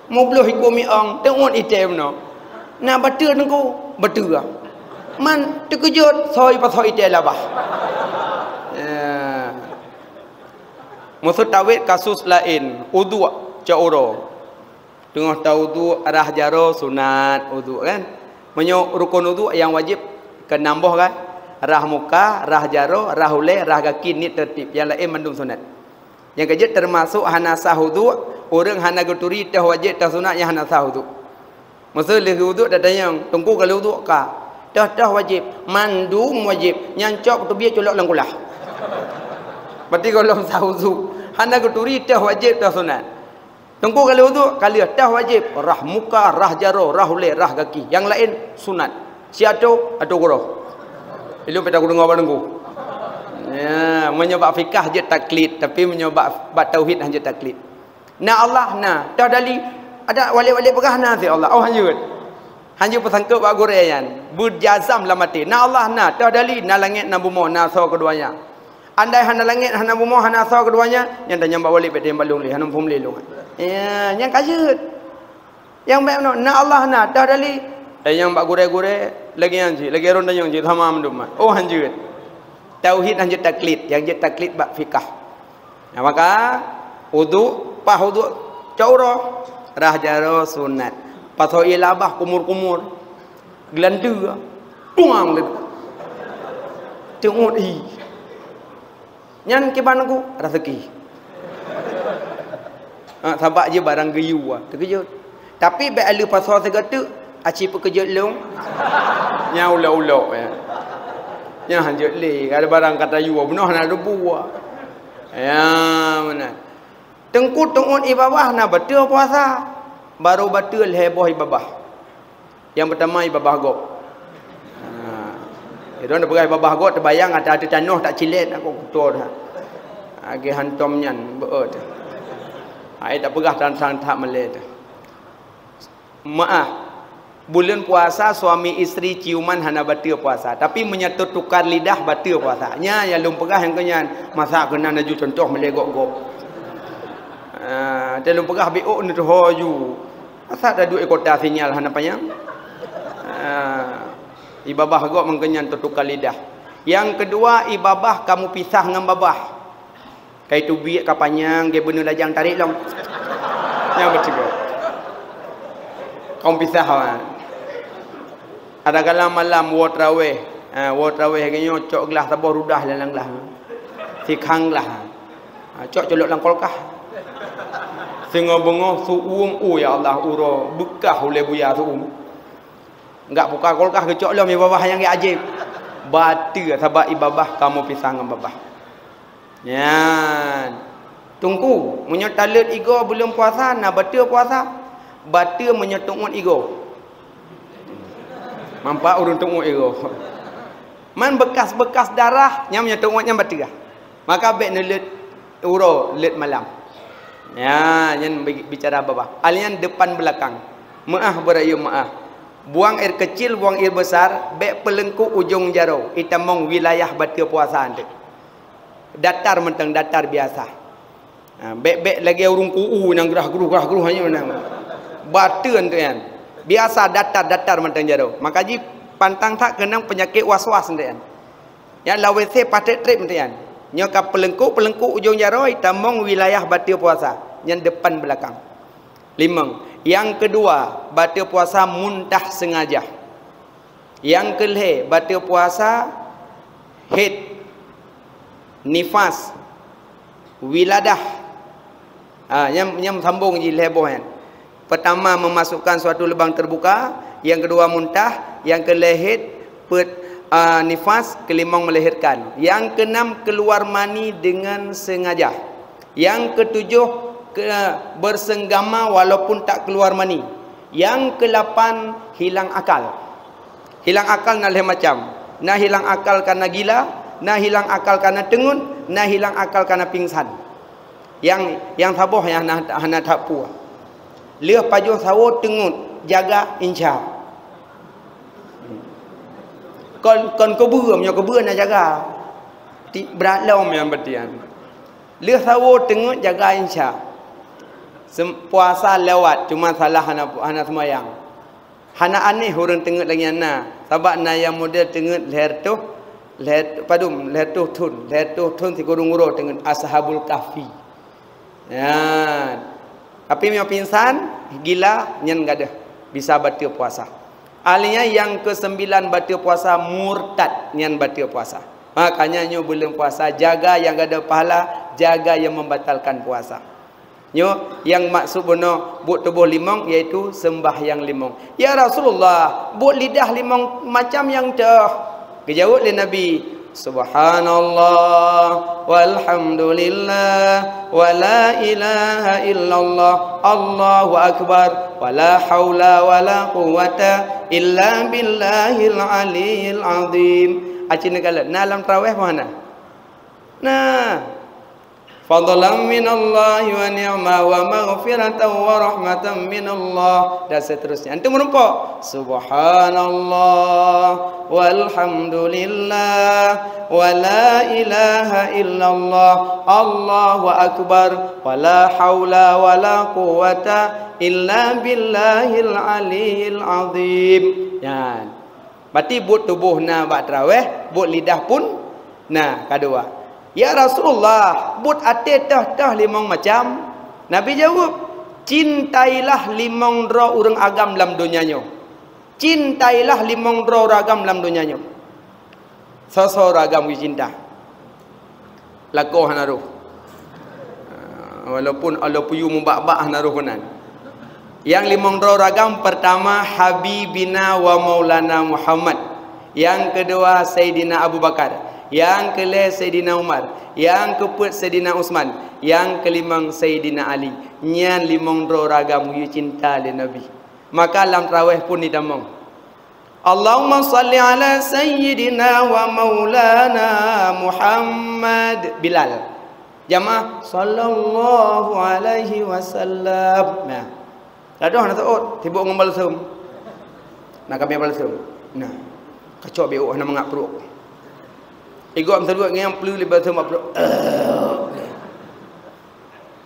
Meubloh iku mi ong, teuôt itèe bunoe. Na bateue teungku, bateue. Man teukeujot, soi pasoe itèe labah. Ya. Meuseu tawét kasus laén, uduk cok uroe. Teungoh tawuduk, rhah jaroe sunat uduk kan. Meunyoe rukon uduk nyang wajéb keunam boh kan. Rhah muka, rhah jaroe, rhah ulèe, rhah gaki, niet teurtib. Nyang laén mandum sunat. Nyang keujeuet teumasok hana sah uduk, ureueng hana geuturi toh wajéb toh sunat nyang hana sah uduk. Meuseu lheuh uduk tatanyong, teungku ka lheuh uduk ka? Toh-toh wajéb, mandum wajéb, nyang cok teubiet culok lam kulah. Berarti gohlom sah uduk. Hana geuturi toh wajéb toh sunat. Teungku ka lheuh uduk, ka lheuh, toh wajéb, rhah muka, rhah jaroe, rhah ulèe, rhah gaki. Nyang laén sunat. Siat atoe, atoe keudroe. Ilôn pih tadeungoe bak teungku. Ya, meunyoe bak fikah jeuet taklid, tapi meunyoe bak, bak tauhid hana jeuet taklid. Na Allah, na. Toh dali, adak wali-wali peugah na sit Allah. Oh, hanjeuet. Hanjeuet peusangkot bak gurèe nyan. Beujazam lam até. Na Allah, na. Toh dali, na langèt, na bumoe, na soe keudua nyan. Andai hana langèt, hana bumoe, hana soe keudua nyan, nyan tanyong bak wali, bèk tanyong bak lôn lé, hana muphom lé lôn. Ya, nyan ka jeuet. Nyang bèk meunoe, na Allah na, toh dali. Tanyong bak gurèe-gurèe, lagèe nyan cit, lagèe droen tanyong cit, sama mandum mat. Oh, hanjeuet. Tauhid han jeuet taklid, nyang jeuet taklid bak fikah. Nah, maka uduk, paih uduk cot uroe, rhah jaroe sunat. Pasoe ié labah kumur-kumur, geulanteue, tuang lé. Teungot ié. Nyan kiban ku raseuki. Ha, sabab jih barang geuyue, teukeujot. Tapi bék aleuh pasoe sigoe teuk, aci peukeujot lôn. Nyan ulok-ulok, ya. Nyan han jeuet lé, ada barang ka tayue, bunoe hana leubu. Ya, meunan. Teungku teungot ié babah na bateue puasa, barô bateue lhèe boh ié babah. Nyang peutama ié babah gob. Ha. Idong teupeugah ié babah gob, teubayang ata ateueh tanoh tak cilet, aku kuto dah. Agé hantom nyan, beuet. Hai tak peugah tantang that malèe teuh. Meu'ah. Buleuen puasa suami istri ciuman hana bateue puasa, tapi meunyoe teutukar lidah bateue puasa. Nya nyang lôn peugah nyang keunyan, masa keunan laju contoh malèe gob-gob. Ah, teu lôn peugah biôk neuteuho ju. Masa taduek kota sinyal hana panyang? Ah, ié babah gob meukeunyan teutukar lidah. Nyang keudua, ié babah kamoe pisah ngon babah. Kai teubiet ka panyang, geubeuneu lajang tarek lom. Nyang beutôi. Kamoe pisah wan. Ada galang malam woe traweh. Ha, woe traweh lagèe nyoe cok glah saboh rudah lam glah. Sikhang glah. Ha, cok culok lam kulkah. Singoh beungoh su'um, oh ya Allah, uroe beukah ulèe buya su'um. Enggak buka kulkah geucok lom ié babah nyang geuajéb. Bateue sabab ié babah kamoe pisah ngon babah. Nyan. Teungku, meunyoe taleuet igoe buleuen puasa, na bateue puasa? Bateue meunyoe teungot igoe. Manfaat ureueng teungot igoe. Man beukas-beukas darah, nyan meunyoe teungot nyan bateue. Maka bék neuleuet uroe, leuet malam. Nyan, nyan bi-, bicara babah. Hal nyan depan belakang. Meu'ah beurayeuk meu'ah. Buang air kecil, buang air besar, bék peuleungkok ujong jaroe, itamong wilayah bateue puasa eunteuk. Datar mantong, datar biasa. Ha, bék-bék lagèe ureueng ku'u nyang grah-gruh, grah-gruh hanyut nyan. Bateue eunteuk nyan. Biasa datar-datar mantong jaroe. Maka jih pantang that keunong peunyakét was-was eunteuk nyan. Nyang lam W C paték trép eunteuk nyan. Nyoe ka peuleungkok-peuleungkok ujong jaroe, itamong wilayah bateue puasa. Nyan depan belakang. Limong. Nyang keudua, bateue puasa muntah seungaja. Nyang keulhèe, bateue puasa haid, nifas, wiladah. Ha, nyang, nyang sambong jih lhèe boh nyan. Peutama, memasukkan suatu lubang terbuka, nyang keudua muntah, nyang keulhèe haid, peuet, a, nifas, keulimong melahirkan. Nyang keunam, keuluar mani deungon seungaja. Nyang keutujoh, ke, beuseunggama walaupun tak keuluar mani. Nyang keulapan, hilang akal. Hilang akal na lhèe macam. Na hilang akal kareuna gila, na hilang akal kareuna teungeut, na hilang akal kareuna pingsan. Nyang, nyang saboh nyang hana, hana that peue. Lheueh pajoh sawo teungeut, jaga insya. Kon, kon keubeue, meunyoe keubeue na jaga. Ti-, brat lom nyang beutian. Lheueh sawo teungeut jaga insya. Sem-, puasa lewat, cuma salah hana, hana seumayang. Hana aneh ureueng teungeut lagèe nyan na, sabab na nyang model teungeut lhèe reutôh, lhèe, padum, lhèe reutôh thon, lhèe reutôh thon sikureueng uroe teungeut Ashabul Kahfi. Nyan. Tapi meunyoe pingsan, gila, nyan gadôh bisa bateue puasa. Ahlinya nyang keuseubilan bateue puasa murtad, nyan bateue puasa. Makanya nyoe buleuen puasa, jaga nyang gadôh pahala, jaga nyang membatalkan puasa. Nyoe nyang maksud bunoe buet tuboh limong, yaitu seumbahyang limong. "Ya Rasulullah, buet lidah limong macam nyang toh?" Geujaweueb lé Nabi, "Subhanallah, walhamdulillah, wa la ilaha illallah, Allahu akbar, wa la haula wa la quwwata illa billahil aliyyil azim." Aci neukalon, na lam traweh meuhana? Nah. Fadlan minallahi wa ni'ma wa maghfiratan wa rahmatan minallah, dan seterusnya. Antum meurumpok, "Subhanallah, walhamdulillah, wa la ilaha illallah, Allahu akbar, wa la haula wa la quwwata illa billahil aliyyil azim." Nyan. Berarti buet tuboh na bak traweh, buet lidah pun Nah, kadua, "Ya Rasulullah, buet até toh-toh limong macam?" Nabi jaweueb, "Cintailah limong droe ureuëng agam lam donya nyoe. Cintailah limong droe ureuëng agam lam donya nyoe." Soe-soe ureuëng agam geucinta? Lakoe hana roh. Ah, walaupun Allah puyu mubak-bak hana roh keunan. Nyang limong droe ureuëng agam, pertama Habibina wa Maulana Muhammad. Nyang keudua Saidina Abu Bakar. Nyang keulhée Saidina Umar. Nyang keupeuet Saidina Utsman. Nyang keulimong Saidina Ali. Nyan limong droe ureuëng agam geucinta lé Nabi. Maka lam traweh pun ditamong. Allahumma salli ala sayyidina wa maulana Muhammad. Bilal. Jamaah, sallallahu alaihi wasallam. Nah. Ladoh na seuôt, sibuk ngon balsem. Nah, kami balsem. Nah. Kacok biôk hana mangat pruet. Igoe meuseuluet ngon nyang peue lé balsem bak pruet.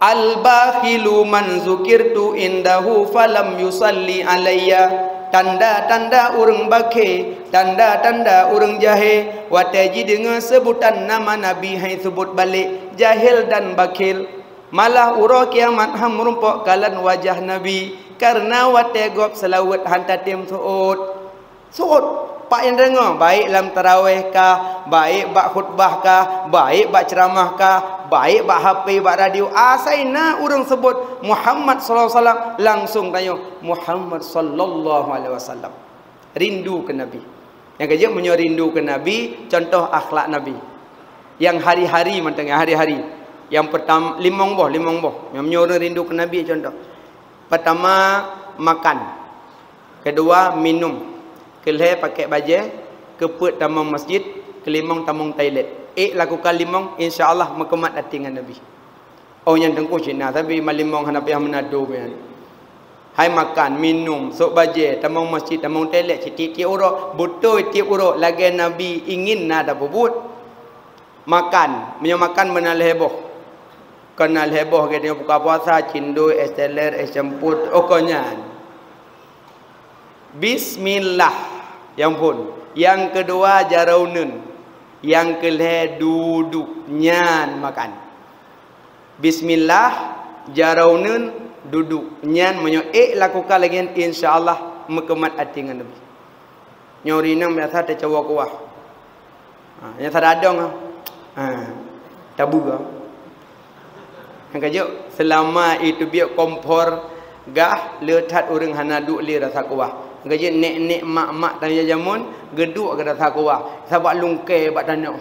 Al-bakhilu man zukirtu indahu falam yusalli alayya. Tanda-tanda ureuëng bakhé, tanda-tanda ureuëng jahé, watée jideungoe seubutan nama Nabi hai seubut balek, jahil dan bakhil. Malah uroe kiamat han meurumpok kalon wajah Nabi, kareuna watée gob seulaweuet han tatem seuôt. Seuôt, pat nyang deungoe, baik lam taraweh kah, baik bak khutbah kah, baik bak ceuramah kah, baik bak H P, bak radio, asai na ureuëng seubut Muhammad sallallahu alaihi wasallam, langsung tanyoe, "Muhammad sallallahu alaihi wasallam." Rindu keu Nabi. Nyang keujeuet, meunyoe rindu keu Nabi, contoh akhlak Nabi. Nyang hari-hari mantong, nyang hari-hari. Nyang pertam-, limong boh, limong boh. Nyang meunyoe ureuëng rindu keu Nabi, contoh. Pertama, makan. Keudua, minum. Keulhée, pakék bajée. Keupeuet, tamong masjid. Keulimong, tamong toilet. Ék lakukan limong, insya Allah meukeumat até ngon Nabi. Oh, nyan teungku cit na, tapi malimong hana payah meunado nyan. Hai makan, minum, sôk bajée, tamong masjid, tamong toilet, cit tiep-tiep uroe, beutôi tiep uroe, lagée Nabi ingin na tapeubuet. Makan, meunyoe makan beuna lhée boh. Kon na lhée boh, geutanyoe buka puasa, cindoi, es teler, es campur, oh, kon nyan. Bismillah, nyang phôn. Nyang keudua, jaroe uneuen. Nyang keulhée, duduek. Nyan makan. Bismillah, jaroe uneuen, duduek. Nyan meunyoe ék lakukan lagée nyan, insya Allah meukeumat até ngon Nabi. Nyoe ureuëng inong biasa teucawa kuah. Ha, nyang saradong, ha. Ha, tabu, ha. Nyang keujeuet, seulama iteubiet kompor gah, le that ureuëng hana duek lé rasa kuah. Nyang keujeuet, nek-nek mak-mak tanyoe jameun, geuduek keu rasa kuah. Sabab lungkée bak tanoh.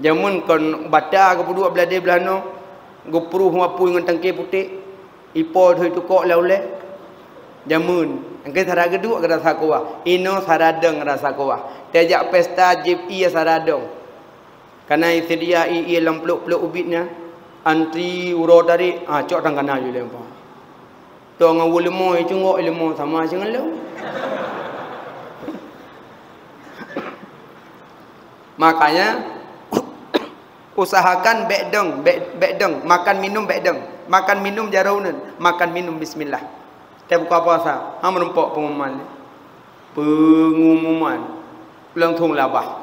Jameun kon bata geupeuduek blah deh blah noe, geupruh apui ngon tangke putéh. Ipo thoi tukok lé ulée. Jameun. Engkai sara geuduek keu rasa kuah. Inoe sara dong rasa kuah. Tajak pesta jieb ié sara dong. Kana seudia ié-ié lam plôk-plôk ubit nyan. Antri uroe tarék, ah, cok tangkana ju lé umpama. Toh ngon wue leumo, cunggok leumo sama singoh lom. Makanya, usahakan bék dong, bék, bék dong, makan minum bék dong. Makan minum jaroe uneuen, makan minum bismillah. Teubuka puasa, ha meurumpok pengumuman. Pengumuman. Langsung labah.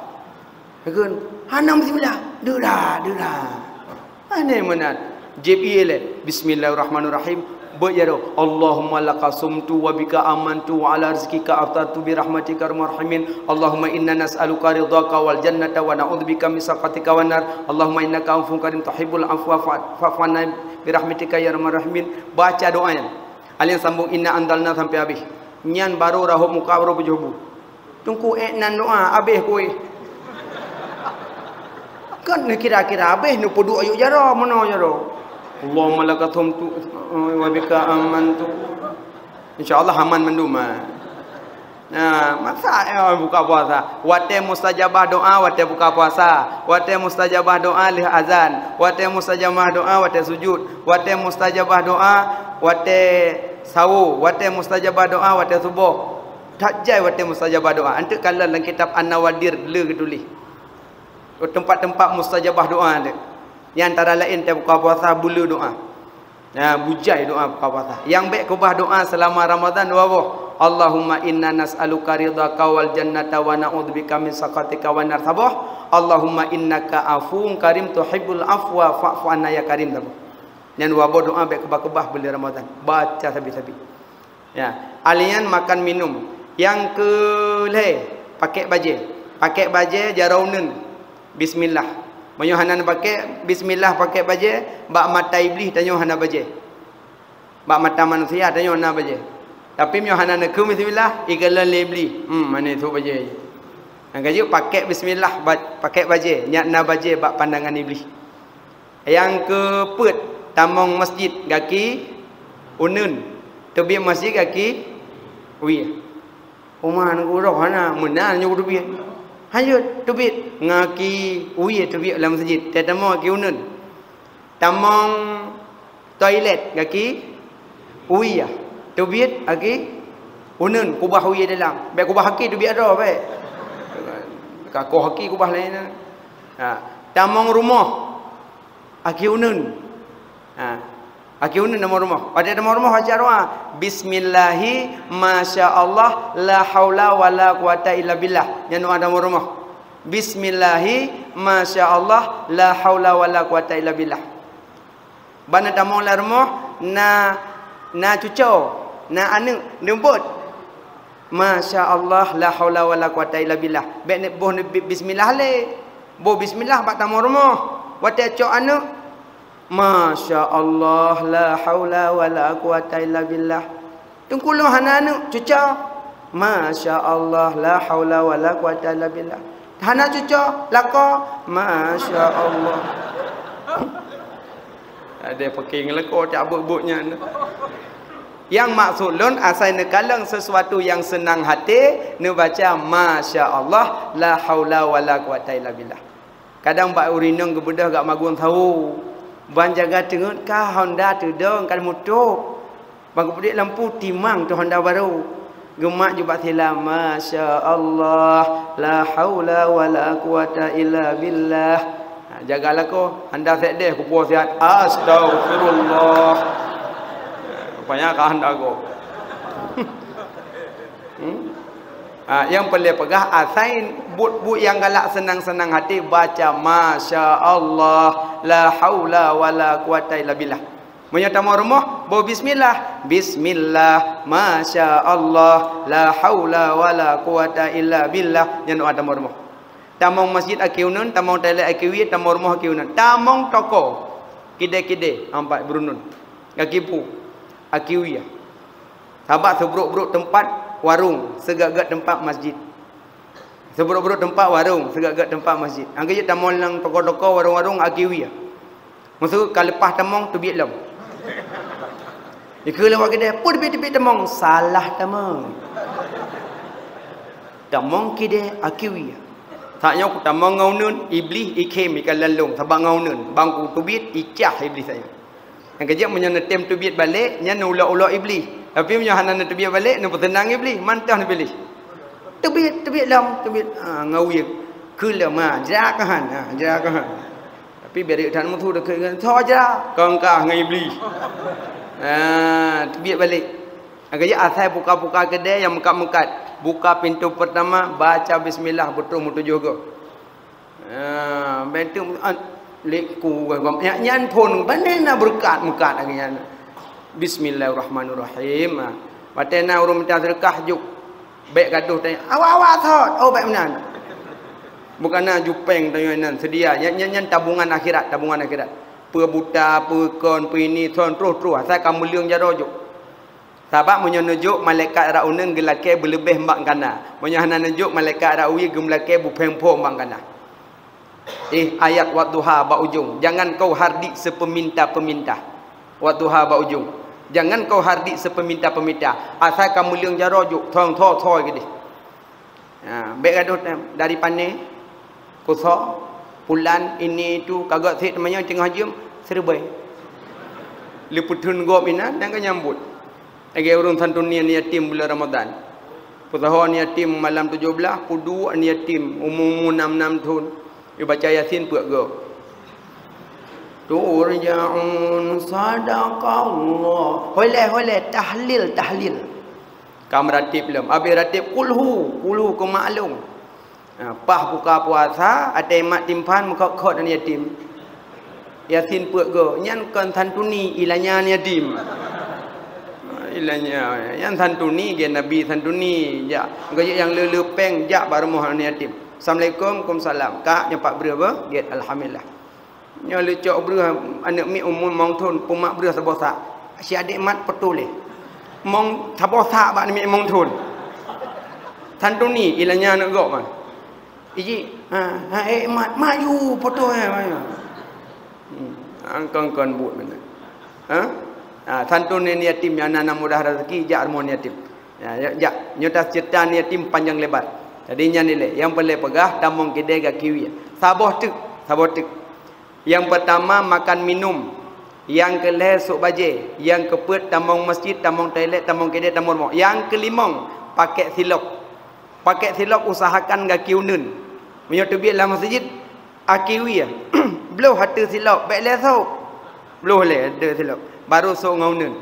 Kheun, hana bismillah. Deuh dah, deuh dah. Aneh meunan. Jieb ié lé. Bismillahirrahmanirrahim. Beuet jaroe. Allahumma laka sumtu wa bika amantu wa ala rizqika aftartu bi rahmatika arhamar rahimin. Allahumma inna nas'aluka ridhaka wal jannata wa na'udzubika min sakhatika wan nar. Allahumma innaka afuwun karim tuhibbul afwa fa-, fa'fu anna bi rahmatika ya arhamar rahimin. Baca doa nyan. Aleng sambung inna anzalna sampai habéh. Nyan baru rahot muka baru beujoh bu. Teungku ék nan doa habéh kuéh. Kan neukira-kira habéh neupeuduek ayuk jaroe meunoe jaroe. Allahumma laka sumtu wa bika amantu. Insya Allah aman mandum, ha. Nah, masa, eh, buka puasa. Watée mustajabah doa, watée buka puasa. Watée mustajabah doa lheueh azan. Watée mustajabah doa watée sujud. Watée mustajabah doa watée sawo. Watée mustajabah doa watée suboh. That jai watée mustajabah doa. Anteuk kalon lam kitab An-Nawadir le geutuléh. Teumpat-teumpat mustajabah doa tu. Di antara laén teubuka puasa buleue doa. Nah, bujai doa buka puasa. Nyang bék keubah doa seulama Ramadan dua boh. Allahumma inna nas'aluka ridhaka wal jannata wa na'udzubika min sakhatika wan nar, saboh. Allahumma innaka afuwun karim tuhibbul afwa fa'fu anna ya karim, saboh. Nyan dua boh doa bèk keubah-keubah buleuen Ramadhan. Baca sabe-sabe. Ya, alian makan minum. Nyang keu lhèe, pakèk bajèe. Pakèk bajèe jaroe uneuen. Bismillah. Meunyoe hana neupakèk bismillah pakèk bajèe, bak mata iblih tanyoe hana bajèe. Bak mata manusia tanyoe na bajèe. Tapi meunyoe hana neukheun bismillah, ikalon lé iblih. Hmm, mané su bajèe. Nyang ka jeuet pakèk bismillah, ba-, pakèk bajèe, nyan na bajèe bak pandangan iblih. Nyang keupeuet, tamong masjid gaki uneuen, teubiet masjid gaki wie. Uma nanggroe hana meunan nyoe teubiet. Hanjeuet teubiet gaki wie teubiet lam masjid. Teutamong gaki uneuen. Tamong toilet gaki wie. Teubiet gaki uneuen, kubah wie dalam. Bèk kubah gaki teubiet droe bèk. Kakoh gaki kubah laén. Ha, tamong rumoh. Aki uneuen. Ha. Aki uneuen tamong rumoh. Watèe tamong rumoh baca doa, "Bismillahi, masya Allah, la haula wala quwata illa billah." Nyan doa tamong rumoh. "Bismillahi, masya Allah, la haula wala quwata illa billah." Ban na tamong lam rumoh, na, na cuco, na aneuk, neuseubut. Masya Allah, la haula wala quwata illa billah. Bèk neuboh neubi-, bismillah lé. Boh bismillah bak tamong rumoh. Watèe cok aneuk, masya Allah, la haula wala quwata illa billah. Teungku lôn hana aneuk, cuco. Masya Allah, la haula wala quwata illa billah. Hana cuco, lakoe. Masya Allah. Ada pakai ngeleko cak buet-buet nyan. Yang maksud lôn asai neukalon sesuatu yang senang hati, neubaca masya Allah, la haula wala quwata illa billah. Kadang bak ureueng inong geubeudôh gak magun sawo, ban jaga teungeut ka honda teudong ka mutok. Ban geupeuduek lampu timang teuh honda barô. Geumat ju bak sila, masya Allah, la haula wala quwata illa billah. Ha, jaga lakoe, honda sek deh kupuoh siat, astagfirullah. Rupanya ka honda gob. Hmm? Ha, nyang peureulèe peugah asai buet-buet nyang galak seunang-seunang hati baca masya Allah, la haula wala quwata illa billah. Meunyoe tamong rumoh, boh bismillah. Bismillah, masya Allah, la haula wala quwata illa billah. Nyan doa tamong rumoh. Tamong masjid aki uneun, tamong toilet aki wie, tamong rumoh aki uneun. Tamong toko, kidé-kidé, ampat beurunun. Gaki bu, aki wie. Sabab seubrok-brok teumpat warong, sigeuk-geuk teumpat masjid. Seubrok-brok teumpat warong, sigeuk-geuk teumpat masjid. Nyang keujeuet tamong lam toko-toko, warong-warong, aki wie. Meuseu ka leupah tamong teubiet lom. Ikeu lewat keudè, peue teubiet-teubiet tamong, salah tamong. Tamong keudè aki wie. Saat nyoe kutamong ngon uneun, iblih ikhém ikalon lôn, sabab ngon uneun, ban kuteubiet icah iblih saja. Nyang keujeuet meunyoe neutem teubiet balek, nyan neuulok-ulok iblih. Tapi meunyoe hana neuteubiet balek, neupeuseunang iblih, mantong neupiléh. Teubiet, teubiet lom, teubiet, ha, ngon wie. Keu lom, ha, jra keuhan, ha, jra keuhan. Tapi beri that mutu dekat dengan tho jra, kongkah ngon iblih. Ha, teubiet balek. Nyang keujeuet asai buka-buka keudè nyang meukat-meukat. Buka pintu pertama, baca bismillah, beutôi meutujoh goe. Ah, bentuk, ah, liku, nyan, nyan phon, bana na beureukat meukat lagèe nyan. Bismillahirrahmanirrahim. Ah, watèe na ureueng minta seudeukah jok, bèk gadoh tanya, "Awak-awak thot?" Oh, bèk meunan. Bukan na jupeng tanyoe nan, seudia. Nyan, nyan, nyan tabungan akhirat, tabungan akhirat. Peue buta, peue kon, peue ini, thon, troh-troh. Asai ka meuleueng jaroe jok. Sabab meunyoe neujok, malaikat rot uneun geulakèe beuleubeh mbak kana. Meunyoe hana neujok, malaikat rot wie geumeulakèe beupheng-phom mbak kana. Eh, ayat Wadduha bak ujong. Jangan kau hardik sepeminta-peminta. Wadduha bak ujong. Jangan kau hardik sepeminta-peminta. Asai ka meuleueng jaroe jok, thon tho-tho keudeh. Ha, bèk gadoh tem, dari pané, kusoe, pulan, ini itu, ka gèt sép teumanyong teungoh jeuem, siribèe. Leupeutheun gob inan, nyang ka nyambot. Lagèe ureueng santuné aneuk yatim buleuen Ramadhan. Peusaho aneuk yatim malam tujoh blaih, peuduek aneuk yatim umu-umu nam nam thon. Ibaca Yasin peuet goe. Turja'un, sadaqallah. Hôi lé, hôi lé, tahlil, tahlil. Ka meuratéb lom. Abéh ratéb kulhu, kulhu keu maklum. Ha, paih buka puasa, até mat timphan meukhot-khot aneuk yatim. Yasin peuet go, nyan kon santuni, ilanya aneuk yatim. Ilanya, nyan santuni, gen Nabi santuni, jak. Geujak nyang le-le péng, jak bak rumoh aneuk yatim. "Assalamualaikum." "Waalaikumsalam." "Kak, nyoe pat breuh beuh?" "Get, alhamdulillah." Nyoe leucok breuh aneuk miet umur limong thon, peumat breuh saboh sak. Si adék mat peutoh lé. Mong saboh sak bak aneuk miet limong thon. Santuni, ilanya aneuk gok man. Iji, ha, ha, eh, mat, maju, peutoh, eh, maju. Hmm, angkon kon buet mana. Ha? Ha, santun ni yatim nyang na mudah rezeki, jak rumoh yatim. Ya, ya, jak. Nyoe taceurita yatim panjang lebar. Jadi nyan ilée, nyang peureulée peugah, tamong keudè gaki wie. Saboh teuk, saboh teuk. Nyang peurtama makan minum, nyang keu lhée sôk bajée, nyang keu peuet tamong masjid, tamong toilet, tamong keudè, tamong rumoh. Nyang keu limong pakék silop. Pakék silop usahakan gaki uneun. Meunyoe teubiet lam masjid, aki wie, bloh ateueh silop, bék lé sôk. Bloh lé ateueh silop, baru sôk ngon uneun.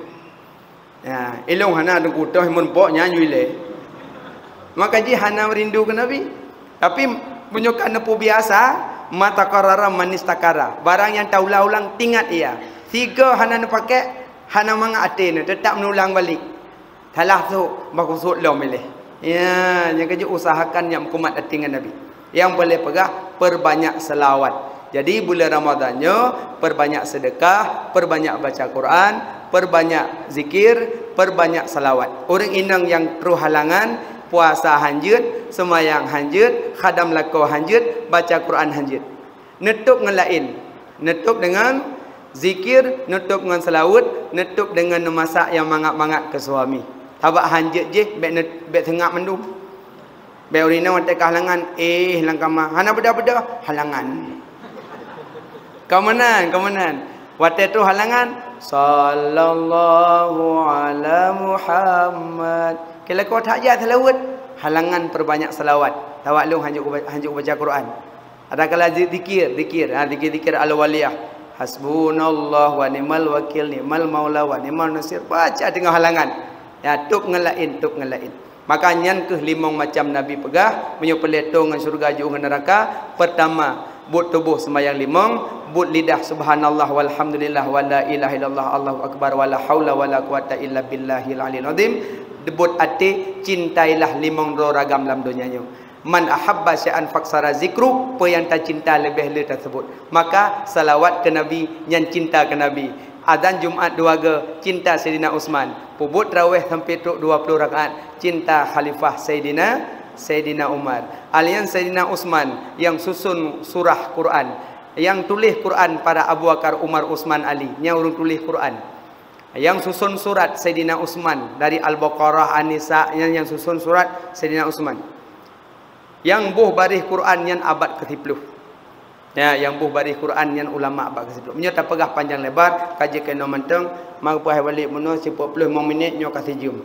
Ya, ilong hana teungku toh mun pok nyan yue lé. Maka jih hana rindu keu Nabi. Tapi meunyoe ka neupeubiasa, ma taqarrara man istakara. Barang nyang taulang-ulang tingat ia. Sigoe hana neupakék, hana mangat até neuh, teutap neulang balik. Salah sôk, bah kusôk lom ilée. Ya, nyang keujeuet usahakan nyang meukumat até ngon Nabi. Nyang boleh peugah, perbanyak selawat. Jadi, bulan Ramadan nyoe, perbanyak sedekah, perbanyak baca Quran, perbanyak zikir, perbanyak selawat. Ureuëng inong nyang troh halangan, puasa hanjeuet, seumayang hanjeuet, khadam lakoe hanjeuet, baca Quran hanjeuet. Neutôb ngon laén. Neutôb deungon zikir, neutôb ngon seulaweuet, neutôb deungon neumasak nyang mangat-mangat keu suami. Sabab hanjeuet jih bék ne-, bék seungab mandum. Bék ureuëng inong watée ka halangan, éh, lam kama, hana beudôh-beudôh, halangan. Ka meunan, ka meunan. Watée troh halangan, "Sallallahu ala Muhammad." Keu lakoe that jak seulaweuet, halangan perbanyak seulawat. Sabab lôn hanjeuet uba-, hanjeuet baca Quran. Adakala zi-, zikir, zikir, ha, zikir-zikir al-waliyah. Hasbunallah wa ni'mal wakil, ni'mal maula wa ni'mal nasir. Baca teungoh halangan. Ya, tôb ngon laén, tôb ngon laén. Maka nyan kheueh limong macam Nabi peugah, meunyoe peureulée tô ngon syeuruga jiôh ngon neuraka. Pertama, buet tuboh seumayang limong, buet lidah subhanallah walhamdulillah wa la ilaha illallah Allahu akbar wa la haula wa la quwata illa billahil aliyil azim. Buet até, cintailah limong droe ragam lam donya nyoe. Man ahabba syai'an faksara zikru, peue nyang tacinta leubeh le taseubut. Maka, salawat keu Nabi, nyan cinta keu Nabi. Azan Jumat dua go, cinta Saidina Utsman. Peubuet tarawih sampoe trok dua ploh rakaat, cinta Khalifah Saidina, Saidina Umar. Alian Saidina Utsman nyang susun surah Quran, nyang tuléh Quran para Abu Bakar, Umar, Utsman, Ali. Nyang ureuëng tuléh Quran. Nyang susun surat Saidina Utsman, dari Al-Baqarah, An-Nisa, nyan nyang susun surat Saidina Utsman. Nyang boh baréh Quran nyan abad keu siploh. Ya, nyang boh baréh Quran nyan ulama abad keu siploh. Meunyoe tapeugah panjang lebar, ka jeuet keunoe mantong, meupeugah balik meunoe siploh ploh limong minit nyoe ka sijeuem.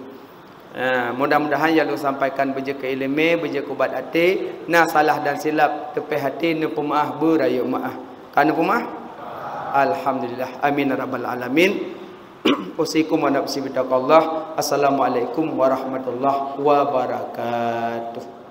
Ya, mudah-mudahan nyang lôn sampaikan beujeuet keu iéleumé, beujeuet keu ubat até, na salah dan silap, teupéh até, neupeumeuáh, beurayeuk meuáh. Ka neupeumeuáh? Alhamdulillah. Amin ya rabbal alamin. Usikum wa nafsi bitaqwallah. Assalamualaikum warahmatullahi wabarakatuh.